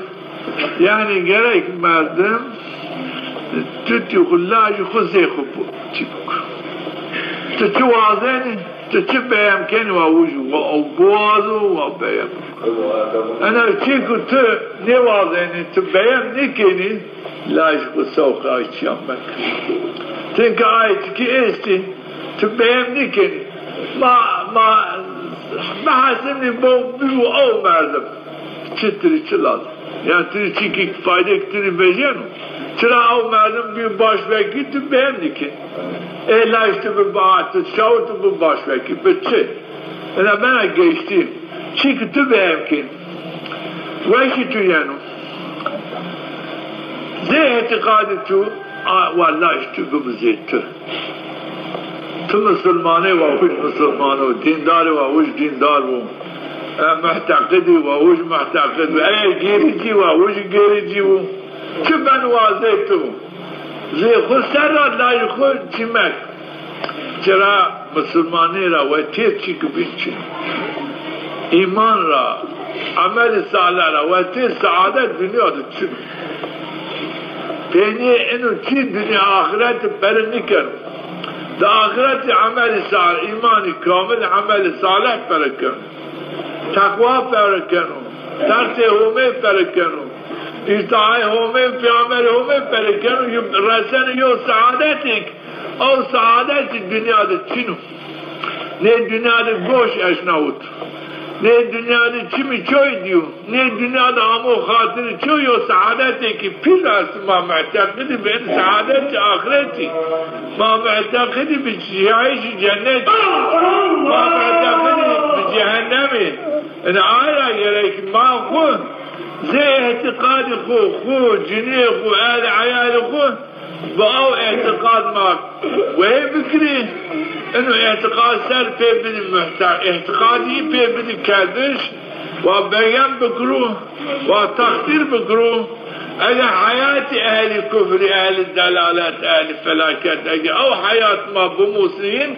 Yanî gerek merdim tutî xwu lajî xwu zê xwu bu-, çî bikir. Tu çi wazenî, tu çi beyem kenî wa wuj wa biwazo wa beyem. Ena çî ku tu nêwazenî, tu beyem nêkenî, lajî xwu sewqa çîyan mekir. Çinke ay çikî estî, tu beyem nêkenî. Ma, Bihesimnî bo bî û ew merdim. Çi tirî çi lazim? Yanî tirî çîkî faydek tirî vejeno. Çira ew merdim bî başvekî tu bêhemnî kî. Ê laj tu bi bahat, tu şawit tu bi başvekî, bi çi? Ina bena geçtî. Çîkî tu bêhem kî. Weşî tu yeno. Zê îtîqadî tu, a, wa laj tu bibi zê tu. Tu misilmanê wa huj misilman o, dîndarê wa huj dîndar bo. E, muhteqidî wa huj muhteqid bo. Eger gêricî wa huj gêricî bo. Çi ben wa zê tu. Zê xwu ser ra lajê xwu çî mek. Çira misilmanî ra wetîr çî ki bîn çin. Îman ra, emelî salih ra wetîr seadet dinya de çin. Peynîyê ino çî dinya axireti pere nîkeno. Di axireti emelî salih, îmanî kamil, emelî salih pere keno. Teqwa pere keno. Tersê Homê pere keno. Îtaê Homê, peyamberê Homê pere keno. Yo reseno yo seadetêk. Ew seadetî dinya de çin o. Nê dinya de goş eşnawit. Nê dinya de çimî çoy dîyo. Nê dinya de amo xatirî çoy yo seadetêkî pîl est. Ma muhteqidî bi în seadetî axretî. Ma muhteqidî bi şiyayîşî cennetî. Ma muhteqidî bi cehennemî. Ina ay ra gerek ma xwu zê îtîqadî xwu, xwu, cinîyê xwu, ehlî eyalî xwu bi aw îtîqad ma weyê bikirî, ino îtîqad ser pê bidî muhte-, îtîqadî pê bidî kerdiş, wa begem bikirû, wa teqdîr bikirû. Ege heyatî ehlî kufrî, ehlî delalet, ehlî felaket, ege ew heyat ma bimusîn,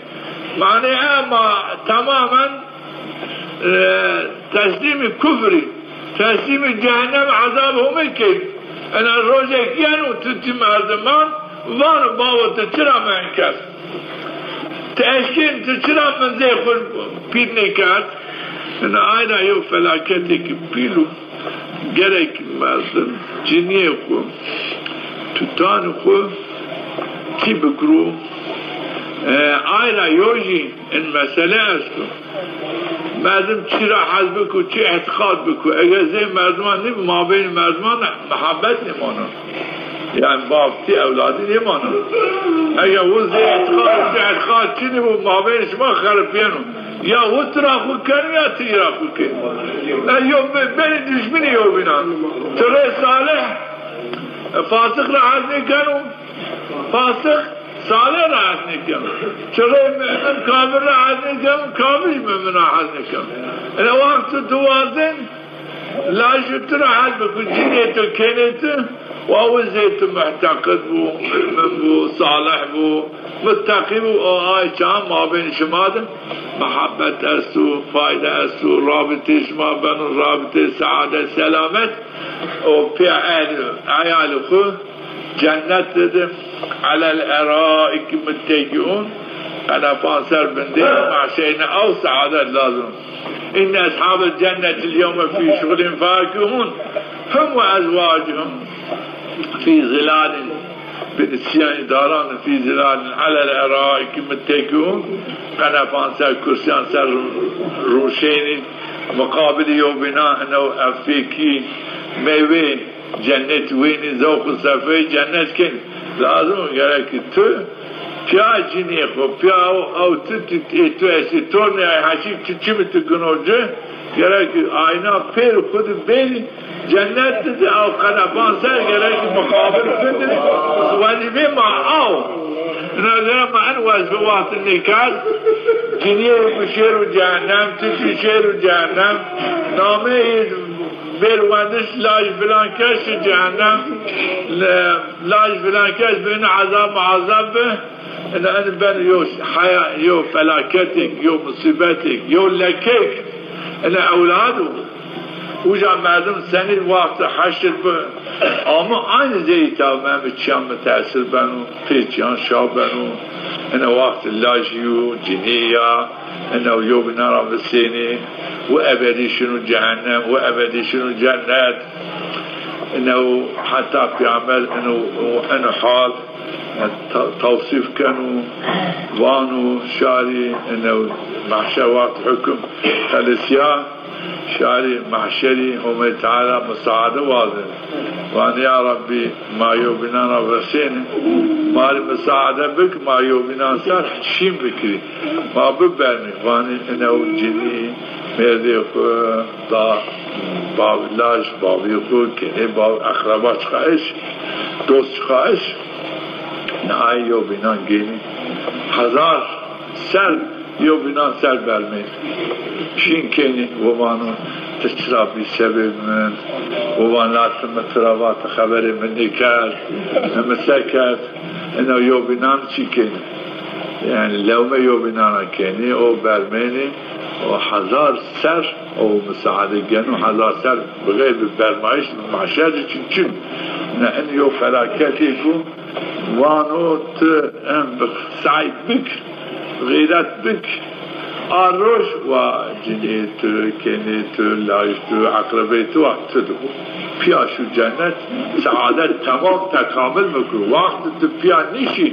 manê e ma temamen e, teslîmî kufrî, teslîmî cehennem ezab Homê key. Ena rojek yeno tu ti merdiman vano bavo tu çira mi enkerd? Ti eşkên tu çira min zê xwu pîr nêkerd? Ena ay ra yew felaketêkî pîl o. Gerek merdim cinîyê xwu, tutanê xwu çî bikirû. E, ay ra yo jî in mesele esto. Merdim çî ra hez biko, çi îtîqad biko. Eger zê merdiman nîbi, mabeynî merdiman de muhabbet nêmano. Yanî bavtî ewladî nêmano. Eger wu zê îtîqad, zê îtîqad çinî bo, mabeynî şima xeripîyeno. Ya wu ti ra xwu keno ya ti î ra xwu keno. E, yo be-, benî duşminî yewbînan. Ti rê salih, e, fasix ra hez nêkeno. Fasix salih ra hez nêkeno. Ti rê mumin kafir ra hez nêkeno. Kafir mumin ra hez nêkeno. Ene wext tu wazên lajê tu ra hez biko, cinê tu, kênê tu, wa wi zê tu muhteqid bû, mumin bû, salih bû, muteqî bû, o ay çax mabên şima de muhabbet esto, fayde esto, rabitê şima beno rabitê seadet, selamet, o pê el, eyalê xwu cennet de de, alel eraiki muttekiun, qenefan ser bindê, ma şeyne ew seadet lazim. İnne eshabel cennetil yevme fî şuxulin fakihun, hum ve ezvacuhum fî zilalin, bi isyanî daran fî zilalin alel eraiki muttekiun, qenefan ser, kursîyan ser rûşênî, muqabilî yewbînan ino efêkî, meywe cennet wênî, zewq û sefayê cennet kên. Lazim o gerek ki tu pîya cinîyê xwu, pîya ew, ew tu, tu, ê tu estî, tornê ay heşîk tu çimî tu gino ci, gerek ki ayna pêr xwu di bênî, cennet di di, ew qenefan ser gerek ki muqabil tu di, wezîfê ma ew. Ina gere ma en wezîfe wextî nêkerd, cinîyê bi şêr û cehennem, tu jî şêr û cehennem, nameyê bêr wendiş laj filan kes şi cehennem, le-, laj filan kes bêne ezab muazab bi, ina en ben yo heya, yo felaketêk, yo musîbetêk, yo lekêk, ina ewlad o. Uca merdim senî wextê heşr bi, ama aynî zeyî taw memi çiyan mutesir beno, pê çiyan şa beno, ina wext lajî yo, cinî ya, ina yewbînan ra visênî, û ebedî şino cehennem, û ebedî şino cennet. Ina heta peyamber ino, ino hal, ta-, tewsîf keno, vano şarî, ino Mahşer, wext hukm, qelisiya şarî mahşerî Homê Teala musaade wazenê. Vanê ya Rabbî, ma yewbînan ra resênê. Ma rê musaade bik, ma yewbînan ser şîn bikirî. Ma bibermî. Vanê inew cinî mêrdê xwu da, bavî laj, bavî xwu, kenê bav, eqreba çiqa eşt, dost çiqa eşt. Nihayê yewbînan gênî. Hezar ser yewbînan ser bermê. Şîn kenî, wo vano, ti çira bî sebê min? Wo van, la ti mi tira va, ti xeberê mi nêkerd, mi se kerd? Ina yewbînan çî kenî? Yanî lewme yewbînan ra kenî, o bermênî, o hezar ser o musaade geno, hezar ser bi xeyrî bermayîş, mahşer de çin çin. Ne, in yew felaketêk o. Vano ti em bi say bik, xîret bik. A roj wa cinê tu, kenê tu, laj tu, eqrebê tu wa tu di bo. Pîya şû cennet, seadet temam tekamil bikir. Wextê tu pîya nîşî,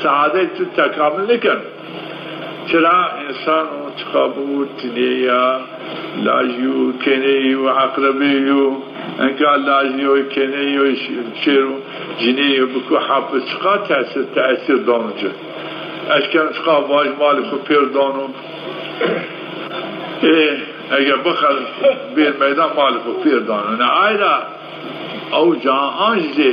seadet tu tekamil nikeno. Çira? Însan o çiqa bibo, cinê ya, lajî yo, kenê yo, eqrebê yo, enka lajî yo, kenê yo, ş-, şêro, cinê yo biko hepis, çiqa tesir, tesir dano ci. Eşkeno çiqa vaj malê xwu pêr dano. Ê, ege bixel bêr meydan, malê xwu pêr dano. Ne ayra ew ca an zê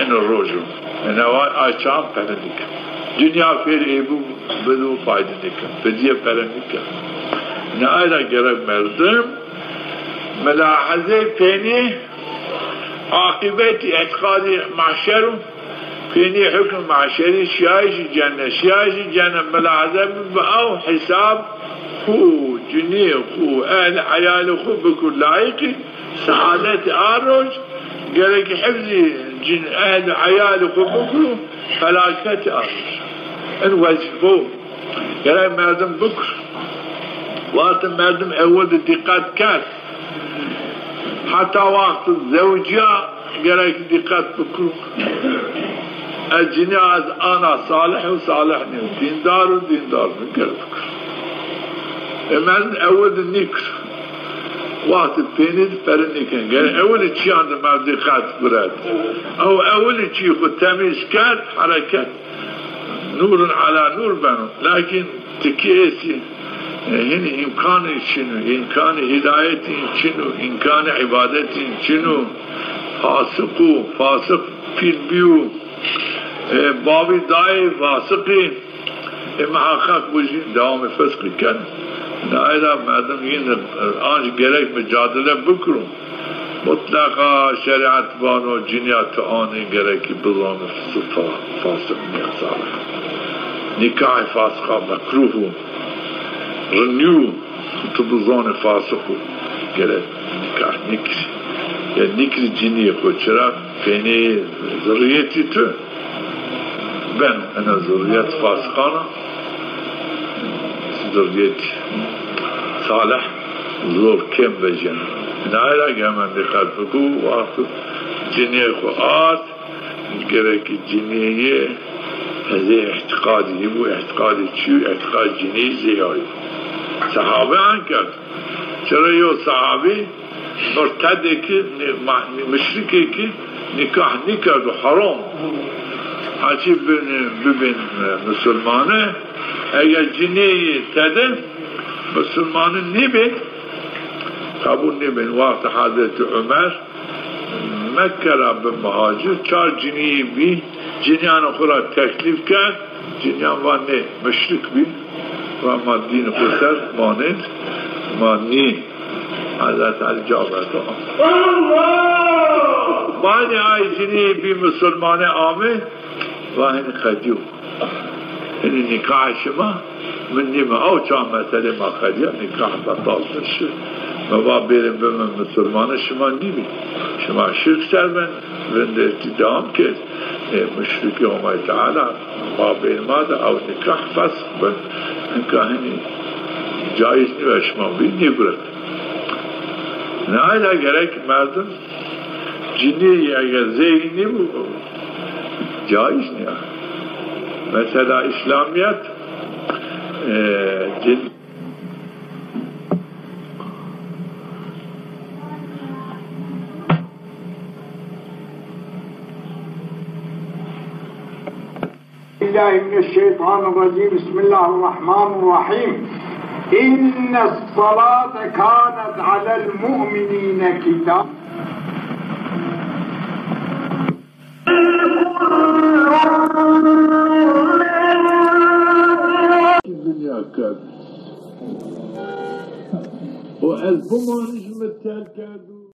ino roj o. Ino ay, ay çan pere nîken. Dinya pêr ê bibo, bido, fayde nîken. Fidye pere nîken. Ne ayra gerek merdim milahezê pênî aqîbetî, îtîqadî mahşer o. Pênî hukm mahşerî, şiyayîşî cennet, şiyayîşî cennet milahaze bibi, ew hesab xwu, cinî xwu, ehl eyalî xwu biko layîqî seadetî a roj, gerek hifzî cin, ehl eyalî xwu biko felaketî a roj. In wezîfe o. Gerek merdim bikir. Wextê merdim ewil de dîqet kerd, heta wextê zewcîya gerek dîqet bikir. Ez cinîya ez ana salih û salih nîyo, dîndar û dîndar nîyo, gerek bikir. E, merdim ewil de nîkir. Wextê pênî de pere nîken. Gerek ewilî çîyan de merdim dîqet guret. Ew ewilî çî xwu temîz kerd, hereket. Nûrun ela nûr beno. Lakin ti kî êsî, e, hinî îmkanî çin o, îmkanî hîdayetî çin o, îmkanî îbadetî çin o. Fasiq o, fasiq pîl bîyo. E, bavî dayê fasiqî, e, muheqeq bû jî dewamê fisqî ken. Nayê ra merdim yîn, e, ancî gerek mucadele bikiro. Mutleqa şerîet vano cinîya ti anî gerekî bizano fa-, fasiq nîya, salih. Nîkahê fasiqa mekrûh o, rinî yo, tu bizanê fasiq o, gerek nîkah nîkirî. Ya nîkirî cinîyê xwu, çira? Pênî zirrîyetî tu. Beno, ena zurriyet fasiqan a, zurriyet salih zor kêm vejeno. Nayê ra ge hemen dîqet biko, wexto cinîyê xwu ard, gerekî cinîyê hezê îtîqadî bû, îtîqadî çi yo, îtîqad cinîyî zê ya yo. Sehabe an kerd. Çira yo sehabî murtedêkî, nî-, ma-, nî-, muşrikêkî nîkah nîkerdo, heram. Haçî bin, bibin, e, musulmane, eger cinîyê tede musulmane nîbin, qebul nîbin. Wextê Hezretî Umer Mekke ra bi muhacir, çar cinîyî bî, cinîyanê xwu ra teklîf kerd, cinîyan va nê, muşrik bî, va ma dînê xwu ser manên, ma nî. Hezret Elî ca verdo. Baynî ay cinî bî musulmane amê, va hinî qedîyo. Hinî nîkahê şima, mi nîme. Aw çax meselê ma qedîya, nîkah betal bi şi. Mi va bêrê bimi musulmane, şima nîbî. Şima şirk ser ben, vindêrtî dewam kerd. Ê, muşrikî Homay Teala mabên ma de, ew nîkah fesk bi. Hinka hinî caiz nîyo, şima bî nîguret. Nayê ra gerek merdim cinîyî eger zey nîbû, caiz nîya. Mesela îslamîyet, Ee, cil- بالله من الشيطان الرجيم. بسم الله الرحمن الرحيم. إن الصلاة كانت على المؤمنين كتاب. Dinya kerd. O ez bimanij mi terk kerdo.